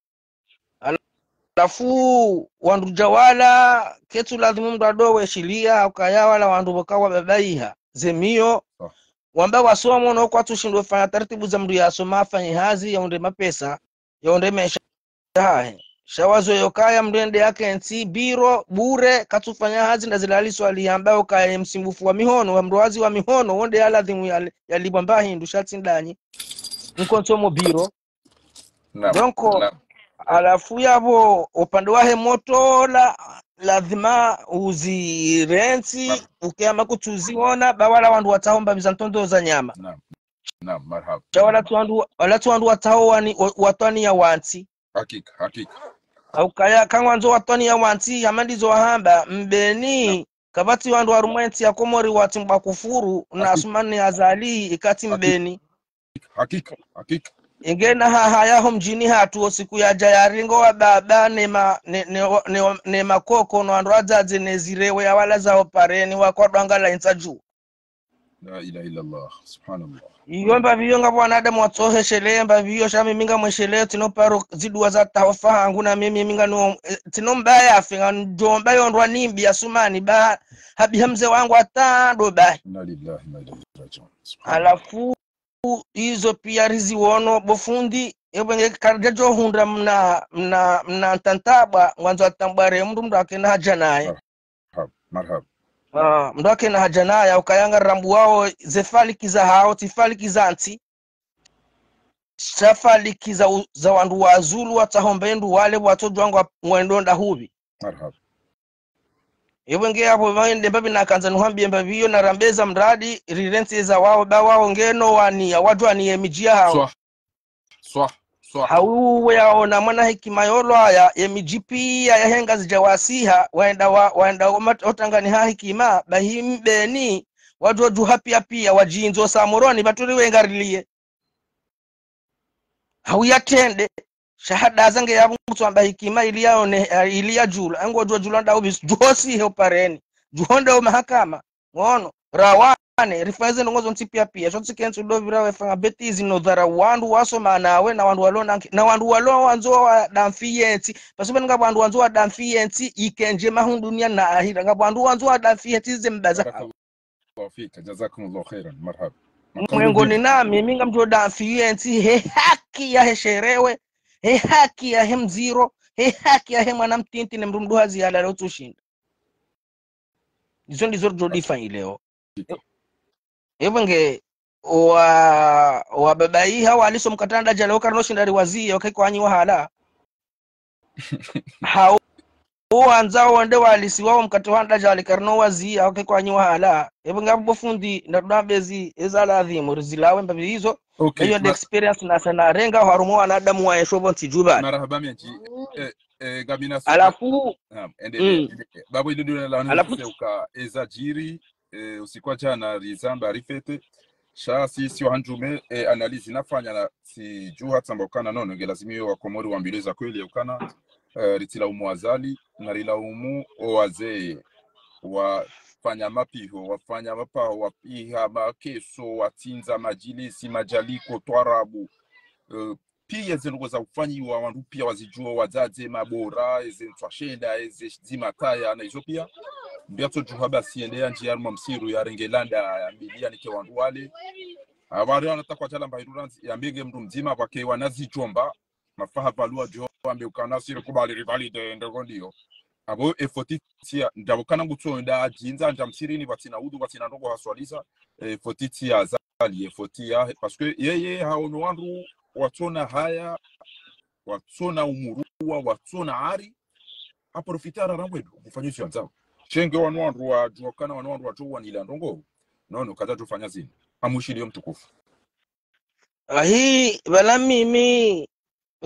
Halafu, wandru dja wala, ketsu ladhimu mndru adowe shilia, ukaya wala wandru pvoka wababaiha. Ze miyo, ah, wamba wasomo no kwatsu shindwa fanya taratibu za mndru yasoma, afanye hazi, yaundre mapesa, yaundre maesha yahahe. Sha wazo yokaya mndru ende yakentsi, biro, bure, katsu fanya hazi, ndazilaliswa liyamba ukaya msumbufu wa mihono, wa mndru hazi wa mihono, wonde ya ladhimu ya, yalipvwa mba hindru, sha tsi ndanyi. Nkonsomo biro. Naam, donc, naam, halafu yapvo, upande wahe moto la, lazima uzirentsi, naam, uke hama kutsuziona, ba wala wandru watsaho mbapvi za ntrondro za nyama. Naam, naam, marahaba. Sha wala tsi wandru, wala tsi wandru watsaho wani, wa-, watwaniya wantsi. Hakika, hakika. Haukaya, kangwandzo watwaniya wantsi, hama ndizo wahamba, mbeni, naam, kapvatsi wandru harumwa entsi ya Komori watsimbwa kufuru, na, hakika, Asumani Azali, ikatsi, hakika, mbeni. Hakika, hakika. Ingena ha, haya ho mdjini hatru, o siku yadja yaringo wa baba, ne ma, ne, ne, ne, ne makoko, no wandru wadzadze, ne zirewe ya wala za opareni, wakwadwangala intsa dju. La ilaha illallah, subhanallah. Iyo mbapvi iyo ngapvo wanadamu watsoheshelea mbapvi iyo, sha mimi ngamweshelea, tsino paro ziduwa za tahofa hangu na mimi, mimi ngano, eh, tsino mbaya afe, ngamdjo mba yo ndrwa nimbi Asumani, ba, habiha mze wangu hata ndo bahi. Inna lillahi wa inna ilaihi rajiun. Subhanallah. Halafu, izo pia riziwono, bo fundi, epvo nge karidjadjo hundra mna, mna, mna ntantabwa, ngwandzo atambwa re mndru mndru akena haja naye. Marhaba, marhaba. Ah, mndru akena haja naye, ukaya ngarambuwao, ze faliki za hao, tsi faliki za ntsi. Sha faliki za u-, za wandru wa zulu, watsahombe ndru wale, watsodjwa ngwa, ngwendo nda hupvi. Marhaba. Epvo nge yapvo pvahende mbapvi nakandza nuhambie mbapvi iyo narambeza mradi, rirentsi eza wao, ba wao ngeno waniya, wadjwaniye midji ya hao. Swa. Swa, swa. Hauwe yaona mwana hikima yolwaya, ye midji pia yahe Ngazidja wasiha, waenda wa, waenda wa mat-, otangani ha hikima, bahi mbeni, wadjodjuha pia pia, wadjindzo sa Moroni, pvaturi wengariliye. Hauya tende, shahada zange yapvo ngutswamba hikima ili yaone, eh, ili yadjula, angodjwa djula nda upvi, djuho sihe upareni, djuho nda o mahakama, ngono, rawane, rifanye ze ndrongo zontsi pia pia, sho tsi kentsi udopvira wefanya bêtise no dhara wandru wasoma nawe, na wandru walo na nki-, na wandru walo wandzo wadamfi yentsi, pasuba nga wandru wandzo wadamfi yentsi, ikendje mahundunia na ahira, nga wandru wandzo wadamfi yentsi ze mbaza hao. Barakallahu fika, jazakumullahu khairan, marhaba. Mwengoni nami, mi ngamdjo damfi yentsi, he haki yahe sherewe, he haki yahe mdziro, he haki yahe mwana mtiti ne mndru mduhazi yalala utsushinda. Izo ndizo ridjo difanya leo. Epvo nge, wa, wa baba iha waliso mkatanda dja leo karino shinda riwaziye, wake kwanyi wahala. Hau, uwandzao wende walisiwa wo mkate wa nda dja likarino waziya, wake kwanyi wahala. Epvo ngapvo bo fundi, nda tunabezi, eza ladhimu, rizilawe mbapvi izo. Okay, iyo nde ma- experience nasa narenga, harumwa wanadamu wa esho pvo ntsi djubani. Marahaba mendji. Eh, eh, Gabina Suka. Halafu, naam, endelee, mm, endelee. Babu, ili ndio la halafu nuzise uka eza djiri, eh, usiku wa djana rizamba rifete. Sha si, si wa handjume, eh, analyse nafanya na si djuha tsamba ukana nono, nge lazima iyo wa Komori wambilwe za kweli ukana, eh, ritsilaumu Azali, na rilaumu o wazee, wafanya mapiho, wafanya mapaho, wapiha makeso, watsindza madjilisi, madjaliko, twarabu, eh, pia ze ndrongo za ufanyiwa, wandru pia wazidjuwa, wadzadze, mabora, eze ntswa shenda, eze dzima kaya, na izo pia. Mbia tso djuha basi yende ya ndjiya harumwa msiru, yarenge landa, yambiliya nike wandru wale. Awari wana takwa djala mba iruranzi, yambenge mndru mdzima, pvwake wana zidjomba, mafaha pvaluwa djo, ambe ukana siri kubali rivalide, ndrongo ndiyo. Apvo efoti tsiya, ndapvo kana ngutso nda djindza, ndja msirini, pvatsina udhu, pvatsina ndrongo haswalisa, efoti tsiya Azali, efoti ya, parce que yeye haono wandru watsona haya, watsona umuruwa, watsona ari, aprofite ararambwe, kufanya izo yandzao. Shenge wanu wandru wadjuwa kana wanu wandru wadjo wanila ndrongo, nono, kadja djofanya zini. Amwishiliyo mtukufu. Ahi, pvala mimi,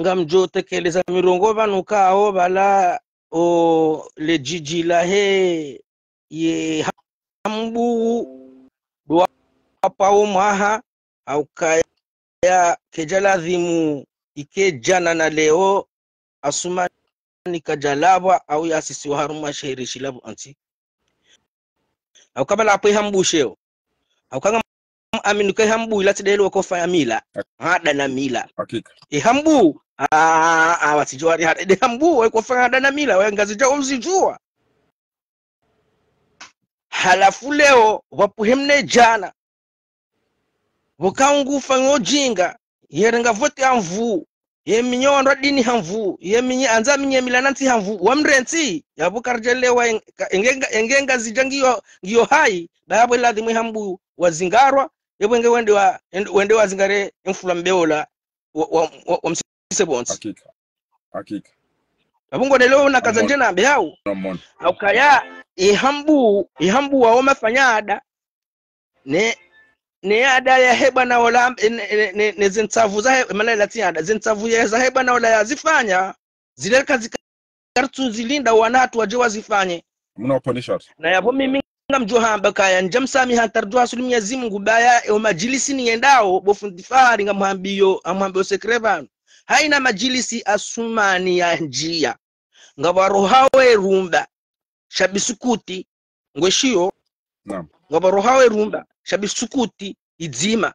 ngamdjo tekeleza mirongo pvanu kao pvala o le djidji lahe ye Hambu dwa pvao mwaha, haukaya kedja ladhimu ike djana na leo, Asumani kadja lapvwa, au yasisiwa harumwa sheheri shilabu anti. Hauka pvala apvo e Hambu sheo. Hauka ngam amini uka e Hambu ila tsi delo kofa ya mila. Hak- Hada na mila. Hakika. E Hambu, ah, ah, watsidjuwa ri hada. E Hambu, we kofa hada na mila, we Ngazidja uzidjuwa. Halafu leo, wapvuhe mne djana. Pvoka ungu fanyo djinga, yerenga vote ya nvu, yeminye wandru wa dini ha nvu, yeminye andza minye mila na ntsi ha nvu, wamrentsi, yapvo karidjelewa eng-, ka-, engenga, engenga Ngazidja ngiyo, ngiyo hayi, ba yapvo ladhimu e Hambu wazingarwa, epvo nge wende wa, en-, wende wazingare emfula mbeola, wa, wa, wa, wamsise pvontsi. Hakika. Hakika. Apvo ngo leo nakaza ndje nambe hau. Namona. Haukaya, e Hambu, e Hambu wao mafanya ada. Ne, ne ada yahe bwana ola, ne, ne, ne, ne zentsavu zahe, mana ila tsi ada. Zentsavu ya, zahe bwana ola yazifanya, zile kazi kartsu zilinda wana hatru wadje wazifanye. Muna waponesha. Na yapvo mimi ngamdjo hamba kaya, ndja msamiha ntsardjo hasulu Mwenyezi Mungu baya, e o madjilisi niyendao, bo fundi Fahari ngamhambiyo, ngamhambiyo secret pvanu. Haina madjilisi Asumani ya ndjiya. Ngapvo roha we rumba, sha bisukuti, ngweshiyo. Naam. Ngapvo roha we rumba, sha bisukuti, idzima.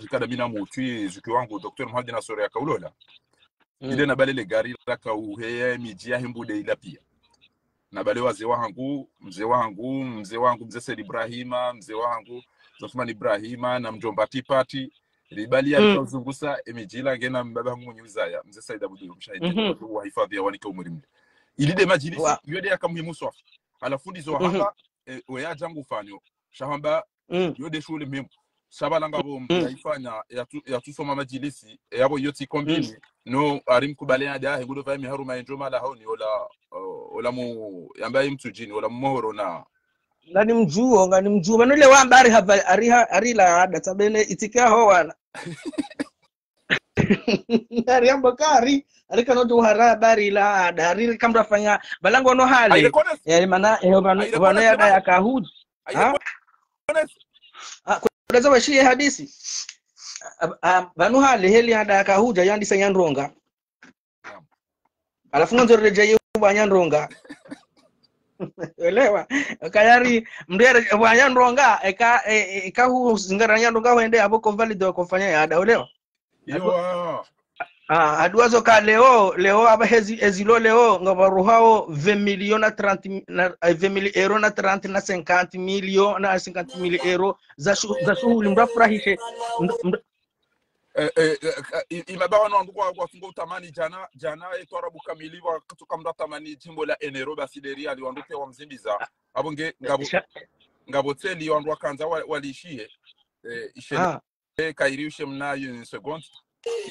rikada mina mutwi, zuki wangu, Docteur Mohamed Nasoro yakaulola. Ile nabale le gari rakauheya midji ya Hembude ila pia. Nabale wazee wahangu, mzee wahangu, mzee wahangu, mzee Said Ibrahima, mzee wahangu, mzee Othman Ibrahima, na mdjomba Tipati. Ribali ya rikauzungusa, emidji ila ngena mbaba hangu mwenye uzaya, mzee Said Abdul Mshahidi, wahifadhi ya wanike umuri mle. Ili de majilisi, iyo de yaka muhimu swafi. Halafu ndizo wahamba, eh, oya djangu fanyo. Sha hamba, iyo de shuhuli muhimu. Sha bala ngapvo mdru yaifanya, yatsu-, yatsusoma majilisi, e yapvo iyo tsi kombini, no, ari mkubali ya dahe, ngudo vaye miharuma endjo mala haoni, ola, o-, ola mu, yamba imtsudjini, ola mmohoro na. Ngani mdjuo, ngani mdjuo. Manu le wamba ari hava-, ari ha-, ari la ada, tabene itike aho wala. Ari yamba kari, ari kano tu hara bari la ada, ari kamra fanya, bala ngono hale. Aile kones. Yari mana, eho vanu, aile vanu kones, ya da ya kahud. Aile kones. Ah, kudaza washiye hadisi. Ah, ah, vanu hale, heli ada ya kahudja, yandisa nyandronga. Halafu ngandzo redjeye wa nyandronga. Elewa. Kayari, mdru yare wa nyandronga, eka, e, e, eka hu zingara nyandronga wende, apvo ko valide wa kofanya ya ada, elewa. Iyo. Ah, aduwa zo ka leo, leo aba hezi, ezilo leo, ngapvaruhao vingt millions na trente mi-, na, eh, vingt mille euros na trente na cinquante millions na cinquante mille euros za shu-, za shuhuli mdru afurahishe. Mdru, mdru, eh, eh, eh, eh, i-, imaba wanu wandru kwa, kwa sungo utamani djana, djana, e twarabu kamili, wa kutuka mdru atamani djimbo la enero, basi deri ali wandru pia wamzimbiza. Apvo nge, ngapvo, sha- ngapvo tseli wandru wakandza wa-, walishihe. Eh, ishe. Ah. Eh, kairi ushe mna une seconde.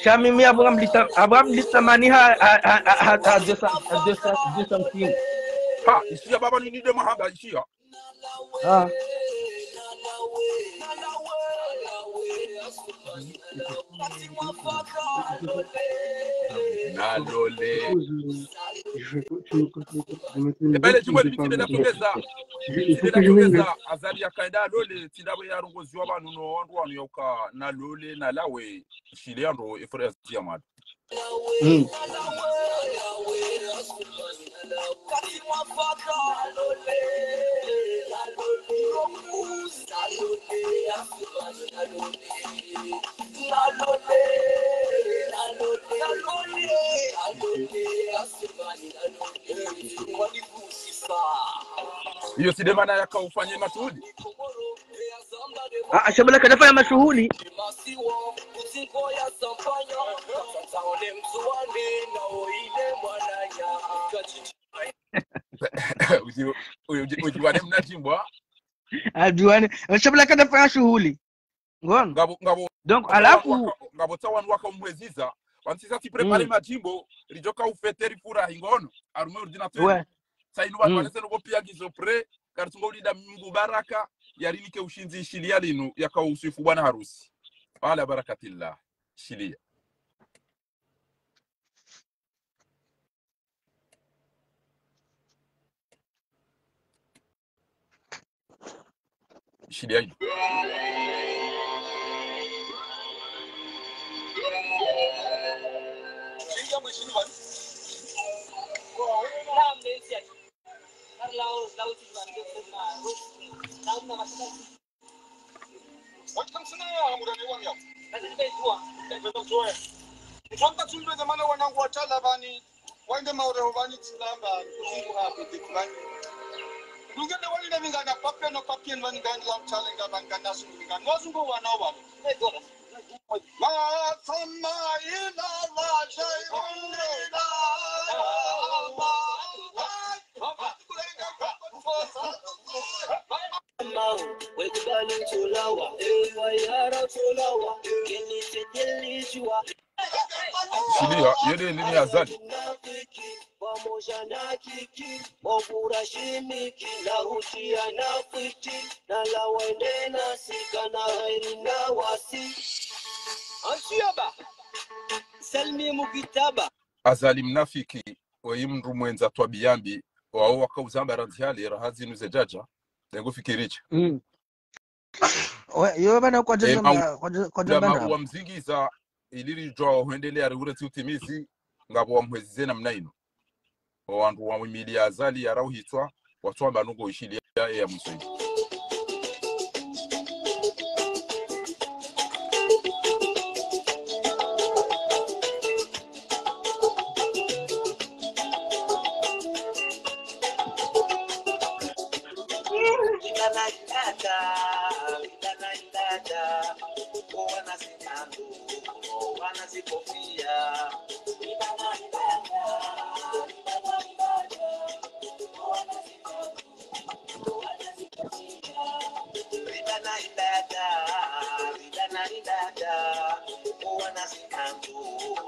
Sha mimi apvo ngamlita-, apvo ngamlitamani ha, ha, ha, ha, ha, deux cents, ha, deux cents, deux cents. Ha, ishiya baba nini de mahamba, ishiya. Ah. Nalole. Ebale, djimbo li mitsi de nasongeza. Mitsi de nasongeza. Azali yakaenda lole, tsi ndapvo yarongoziwa pvanu no wandru wanu yauka nalole, nalawe, shile yandro, efore ya ziyamadu. Mm. Iyo tsi de mana yaka ufanye mashuhuli. Ah, sha bala kadafanya mashuhuli. Uji-, uji-, uji-, ujiwane mna djimbo. Ajuwane. Sha bala kadafanya shuhuli. Ngono. Ngapvo, ngapvo, donc, ngapvo alafu waka-, ngapvo tsa wanu waka umweziza. Wantsisa tsi préparer madjimbo, ridjoka ufete rifurahi ngono. Harumwa ordinateur. Ouais. Sa inu pvanu pvanu ze nongo piya ngizo prêt, karitsungo ulinda Mngu baraka, yarinike ushindzi ishiliya linu, yaka uswifu bwana harusi. Ala barakatillah. Shiliya. Shiliya inu. Ntsuamba tsumbeze mana wanangu watsala pvani, waende Maore ho pvani tsilamba, kuzunguha apete pvani. Ndungende wali na mingana papier no papier pvani ngani la mtsale nga pvani ngana sungu mingana. Wazungu wana wani. Ma tsama ila la shay'un ila. Shiliya, yede nini Azali? Azali mnafiki, oyi mndru mwendza twabiya mbi, wawo waka uzamba randzi hale, raha zinu zedjadja, dengo fikiricha. Mm. Oya, yo bana kwadja zamba, kwadja, kwadja zamba. Wa mzingiza, ili ridjuwa hwendelea riure tsi utimizi, ngapvo wamhwezize namna inu. Owandru wamwimiliya Azali yarauhitswa, watsuamba nungo ishiliya eya mwiso.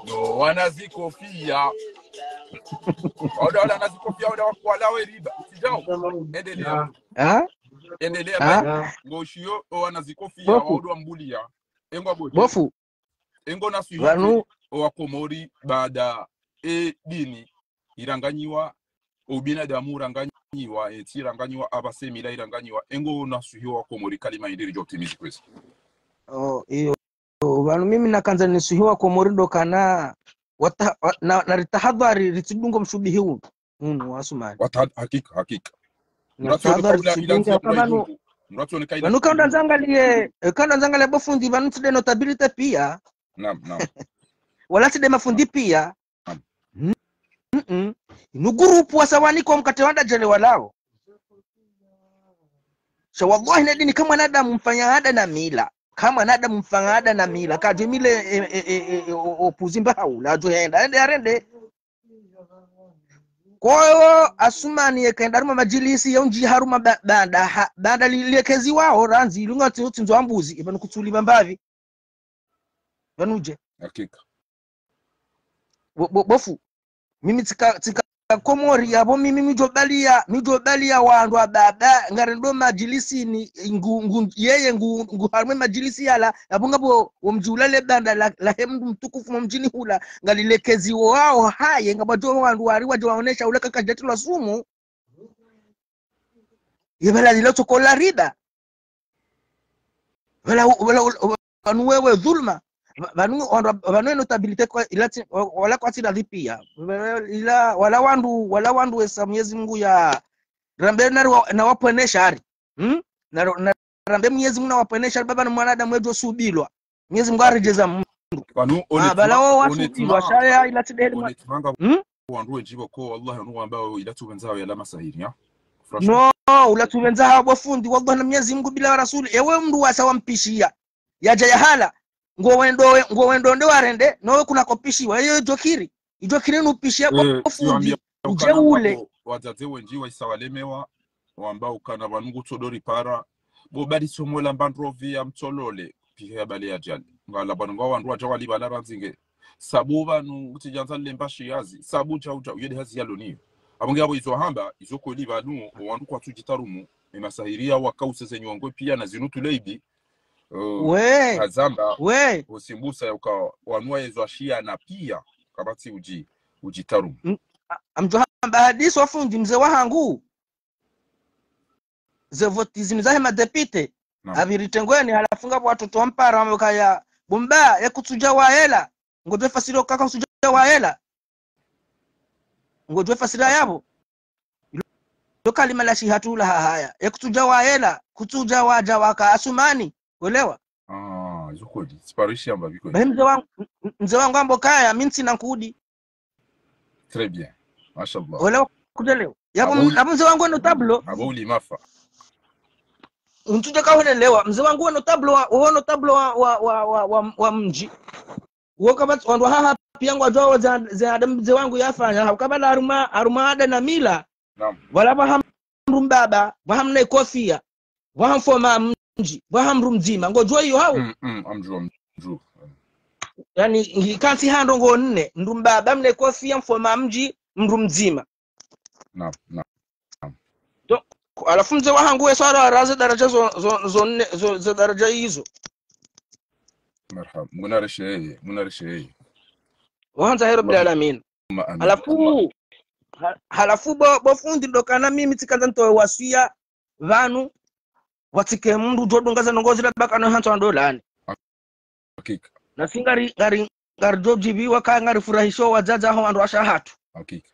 No, wana zikofiya. Oda, oda, wana zikofiya, oda wakwala we riba. Tsidjao. Endelea. Ah? Endelea, ah? Ngoshiyo, o wana zikofiya, bofu. Waodo wambuliya. Engwa bofu. Bofu. Engo nasuhi pvanu owakomori baada e dini iranganyiwa, obinadamu uranganyiwa, entsi iranganyiwa, apvasa emila iranganyiwa, engo nasuhi owakomori kalima indri ridjo utimizi kwezi. Oh, iyo. Pvanu mimi nakandza nisuhi owakomori ndo kana, wata-, wa-, na, na ritahadhari ritsidungo mshubihi unu. Unu, wa Asumani. Wata-, hakika, hakika. Na ritahadhari ritsidungo pvanu. Pvanu kaunda ndzangaliye, eh, kaunda ndzangaliye bo fundi, pvanu tsi de notabilité piya. Naam, naam. Wala tsi de mafundi piya. Naam. Mm, mm, mm. Inu groupe wasa waniko mkate wanda djele walao. Sha wallahi ne dini ka mwanadamu mfanya ada na mila. Ka mwanadamu mfanya ada na mila. Kadjo mile, e, e, e, e, e, o, o, puzi mba haula. Adjo henda, hende, arende. Koyo Asumani yeka henda harumwa madjilisi ya undji harumwa ba-, banda, ha-, banda li-, lilekeziwao randzi, ilunga tsi-, tsindzo ambuzi, ipvanu kutsuli pvambapvi. Pvanu dje. Hakika. Bo-, bo-, bofu. Mimi tsika, tsika Komori, yapvo mimi midjo baliya, midjo baliya wandru wa baba, ngarendo madjilisini, ngu, ngu, yeye ngu, ngu harumwa madjilisi yala, yapvo ngapvo womdji ula le banda la, lahe mndru mtukufu mwa mdjini hula, ngalilekeziwao haye, ngapvo wadjo wandru wari wadjo waonesha ula kakadjatrilwa sumu. Ye pvala lilo tsoko la riba. Pvala, pvala, pvanu wewe dhulma. Pvanu, wandru, pvanu ye notabilité kwa, ila tsi, wa-, wala kwatsi radhi piya. Ila, wala wandru, wala wandru wesa Mwenyezi Mungu ya, rambe nari wa-, na wapvwene shari. Hmm? Na, na, rambe Mwenyezi Mungu na wapvwene shari, baba na mwanadamu wedjo subilwa. Mwenyezi Mungu aredjeza mndru. Pvanu, ah, bala wo wasubilwa, shari ya ila tsi deheli mwa-, honnêtement, nga hmm? Wandru wendji pvoko, wallahi, wanu wamba ila tsi upvendza hawo yala masahiri, ya? Franchement. No, ula tsi upvendza hawo bo fundi, wallahi na Mwenyezi Mungu bila rasuli. Ewe mndru wasa wampishiya. Yadja yahala. Ngo wendo we-, ngo wendo nde warende, no we kuna kopishiwa. Eyo idjo kiri. Idjo kiri nupishiya bo fundi. Eh, udje ule. Wadzadze wendji waisa walemewa, wamba ukana pvanu ngutsodori para. Bo bali somo la mbandrovi ya mtsolole. Pihe ya bale ya djali. Ngala pvanu nga wandru wadja wali pvala randzi nge. Sabu pvanu utsidjandza lemba shiyazi. Sabu dja udja, uyede hazi yalo niyo. Apvo nge apvo izo hamba, izo kweli pvanu, wandru kwatsudjitarumu, emasahiriya waka useze nyongwe piya na zinu tuleibi. Eh, we. Hazamba, we. Usimbusa ya uka, wanu wayezo ashiya na piya, kapvatsi udji, udjitarumu. M-, a-, amdjo hamba hadisi wa fundi mze wahangu. Ze voti zinu zahe madepite. Naam. Apviri tengweni, halafu ngapvo watoto wa mpara, wambe kaya, bumba, ye kutsudja wayela. Ngodjo fasiri ukaka kutsudja wayela. Ngodjo fasiri yapvo. Lo kalima la shihatru la hahaya. Ye kutsudja wayela, kutsudja wadja waka asumani. Welewa? Ah, izo kweli. Siparishi amba pvi kweli. Bahi mze wangu, m-, m-, mze wangu ambo kaya, mi ntsina nkudi. Très bien. Mashallah. Welewa kudelewa. Yapvo, apvo uli-, apvo mze wangu weno tablo. Apvo uli mafa. Untudja kahulelewa. Mze wangu weno tablo wa, weno tablo wa, wa, wa, wa, wa, wa mdji. Wo kapvatsi, wandru haha piya ngwadjuwao ze, ze adabu mze wangu yafanya. Hauka pvala harumwa, harumwa ada na mila. Naam. Pvala pvaha mndru mbaba, pvaha mna ikofiya, pvaha mfoma mdji, pvaha mndru mdzima. Ngodjuwa iyo hau? Mm, mm, amdjuwa, amdjuwa. Yaani, ngi-, kantsi ha ndrongoo nne, mndru mbaba, mna ikofiya, mfoma mdji, mndru mdzima. Naam, naam. Donc, halafu mze wahangu we swala raze daraja zo, zo, zo nne, zo, zo daraja izo. Marhaba. Mngu narishe yeye, Mngu narishe yeye. Wahandza he Rabbil Alamin. Allahumma amin. Halafu, ha-, halafu bo, bo fundi ndo kana mimi tsikandza ntowe wasiya pvanu, watsike mndru djo dunga ze ndrongoo zila baka no hantsi wa ndolani. Hakika. Nasi ngari, ngari, ngaridjo djiviwa ka ngarifurahisho wadzadze ho wandru washe hatru. Hakika.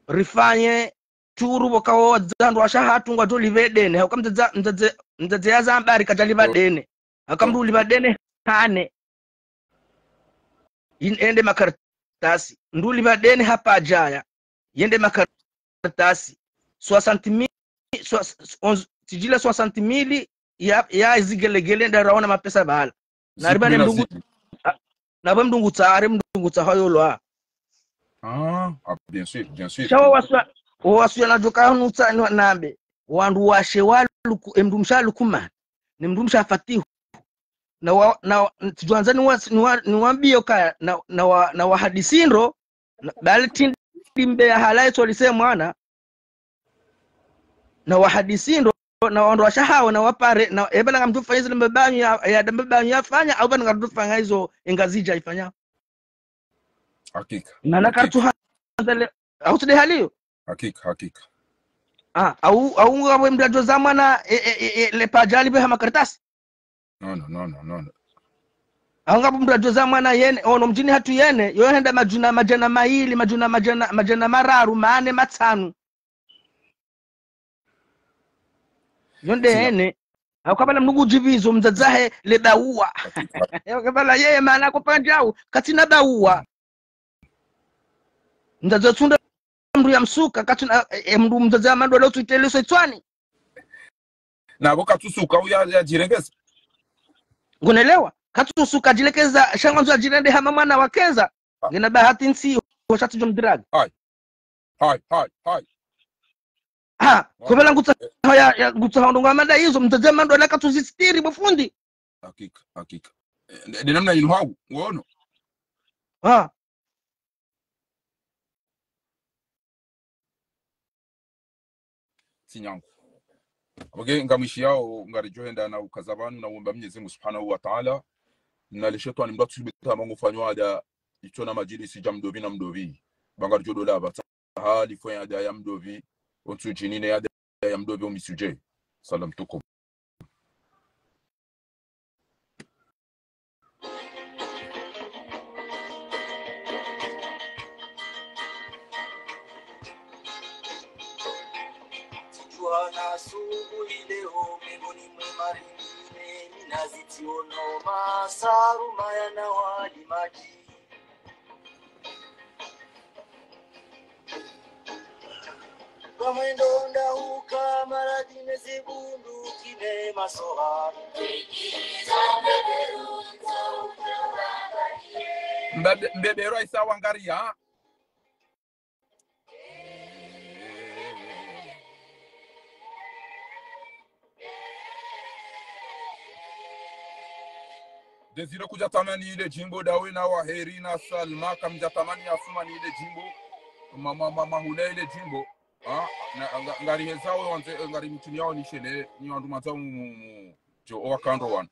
Rifanye turu pvoka wo wadzadze wandru washe hatru ngwadjo livadene. Hauka mdzadze, mdzadze, mdzadze ya Zambari kadja livadene. Hauka mndru livadene hane. Yin-, yende makaratasi. Mndru livadene hapvadjaya. Yende makaratasi. Soixante mille, soix-, onze, tsidjila soixante mille ya, ya zigelegele nda raona mapesa pvala. Na riba ne mndru ngu-, a, na ba mndru ngutsaha, hari mndru ngutsaha yolwa. Ah, ah, bien sûr, bien sûr. Sha wo wasuya, wo wasuya nadjo ka nutsa ni nambe. Wandru washe wa Luku-, e mndru mshe Lukumani. Ni mndru mshe Fatihu. Na wa, na, tsidjwandza ni wa, ni wa, ni wambiyo kaya, na, na wa, na wahadisi ndro, na, bali tsi ndimbe ya halaye tsolise mwana, na wahadisi ndro, na wandru washe hawo, na wapare, na, eba nanga mndru fanya zile mbabanyu ya, ya, mbabanyu yafanya, au ba nanga mndru fanya izo e Ngazidja ifanya. Hakika. Na, na hakika. Kartu ha-, handza le, au tsi nde hali iyo? Hakika, hakika. Ah, au, au ngapvo mndru adjoza mwana, e, e, e, e, le pvadjali be ha makaratasi? Non, non, non, non, non. Au ngapvo mndru adjoza mwana yene, ono mdjini hatru yene, yo henda madjuna madjana mayili, madjuna madjana, madjana mararu, mane, matsanu. Yo nde hene. Hauka pvala mndru ngudjivizo mdzadze hahe le bauwa. Hakika. Hauka pvala yeye mana ko pandjau, katsina bauwa. Mdzadze tsunda mndru ya msuka, katsina, e, e, mndru mdzadze ya mandole utsu iteleso itswani. Na pvo katsusuka uya, ya djirengeza. Ngonelewa? Katsusuka djilekeza, sha ngwandzo adjirende hama mwana wa kenza. Ah. Ngena bahati ntsi, ho shatsu djo mdraga. Hai. Hai, hai, hai. Ha, ko pvala ngutsaha ya, ya, ngutsaha ndrongoo hama nda izo, mdzadze mandole katsuzisitiri bo fundi. Hakika, hakika. Eh, nde, nde namna inu hau, ngono. Ha. Tsi nyangu. Apvo nge ngamwishiyao, ngaridjo henda na ukaza pvanu na uomba Mwenyezi Mungu Subhanahu wa Ta'ala. Na le shetwani mndru atsuhibita mangu fanywa ada, itsona madjilisi dja mdopvi na mdopvi. Ba ngaridjo dola pvatsa hali fanya ada ya mdopvi, ontsu djinine ada ya mdopvi o misudje. Salam tukum. Subuhi leo miongoni mwa marini, nazitiono masaru mayana wali maji. Kamwendo ndahuka maradhi ne zibunduki ne masohari. Mbe-, mbebero isa wangariya. Désiré kudja tamani ile djimbo, dawe na waheri na Salma, kamdja tamani Asumani ile djimbo. Ma, ma, ma, mahula ile djimbo. Ah, na, nga, ngari hezao wandze, ngari mtini yao nishele, ni wandru mandzao mu, mu, mu, djo, owaka ndo wana.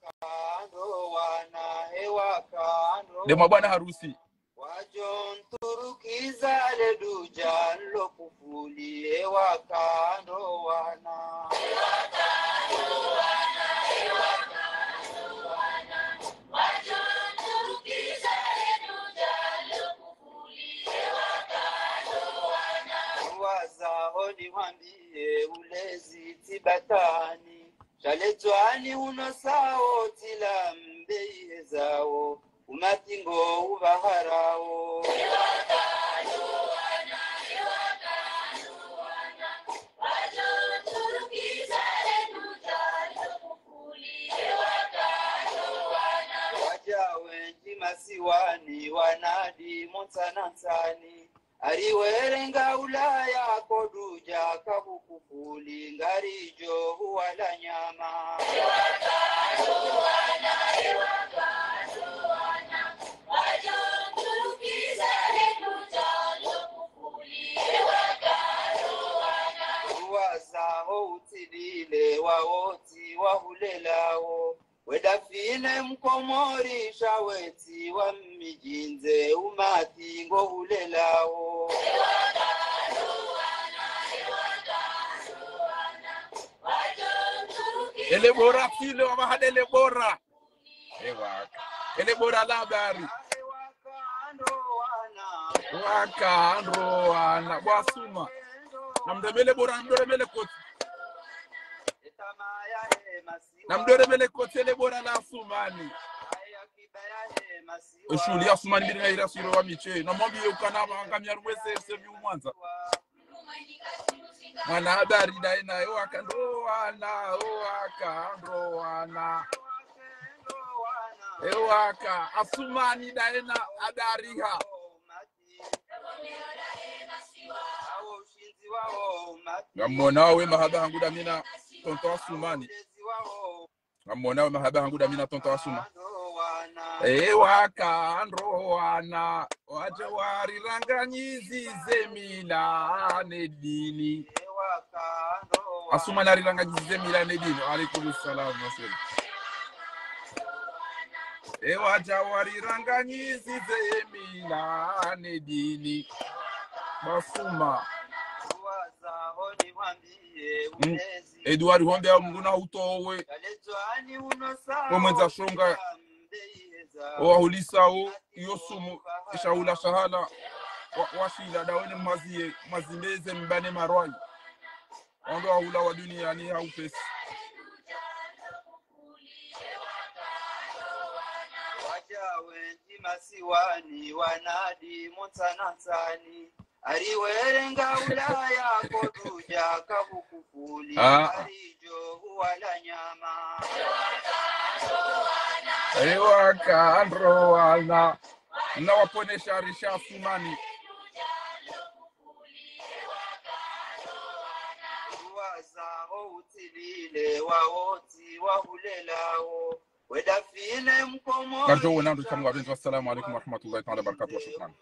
Nde mwa bwana harusi. Wadjo nturukiza le dudja nlo kufuli, ewaka ndo wana. Waza honi wambiye ulezi tibatani. Shaletswani uno sao tila mbeihe zao, umatingo ubaharao. Wadja wendji masiwani, wanadi montsana ntsani. Ari werenga Ulaya kodudja kabukufuli ngaridjo huwala nyama. Waza ho utsilile wawotsi wahulelao. Weda fine mkomori shawetsi wa mmidjindze umati ngohulelao. Ele bora tile wa mahade ele bora. Ewaka. Ele bora la habari. Waka ndo wana. Bwasuma. Namdemele bora, namdemele koti. Namdemele koti ele bora la Asumani. Oshuli ya Asumani biri na ira siro wa miche. Namwambiye ukana manga miarumwe se, se mi umwanza. Mwana habari daina, ewaka ndo wana, ewaka ndo wana. Ewaka, Asumani daina habari ha. Ngamwona we mahaba hangu damina, tonton Asumani. Ngamwona we mahaba hangu damina, tonton Asuma. Ewaka ndo wana, wadja wariranganyizize mila ne dini. Asuma nariranganyizize mila ne dini. Alaikum salam, Nasir. Ewadja wariranganyizize mila ne dini. Bwasuma. Mm. Edouard Hombe ya Mungu na utowe. Omwendza shonga. Owahulisao, iyo sumu, shahula shahala. Wa, washila, dawe ne mwaziye, mwazimbe ze mba ne marwayi. Wandru wahula wa duniani ha upesi. Wadja wendji masiwani, wanadi montsana ntsani. Ari werenga Ulaya kodudja kabukufuli, ah, ngaridjo huwala nyama. Ewaka ndo wana. Nawaponesha risha Asumani. Waza ho utsilile wawotsi wahulelao. Weda fine mkomori. Ngarjo wona ndo tsamu wa benzo. Assalamu alaikum warahmatullahi taala wabarakatuh wa shukran.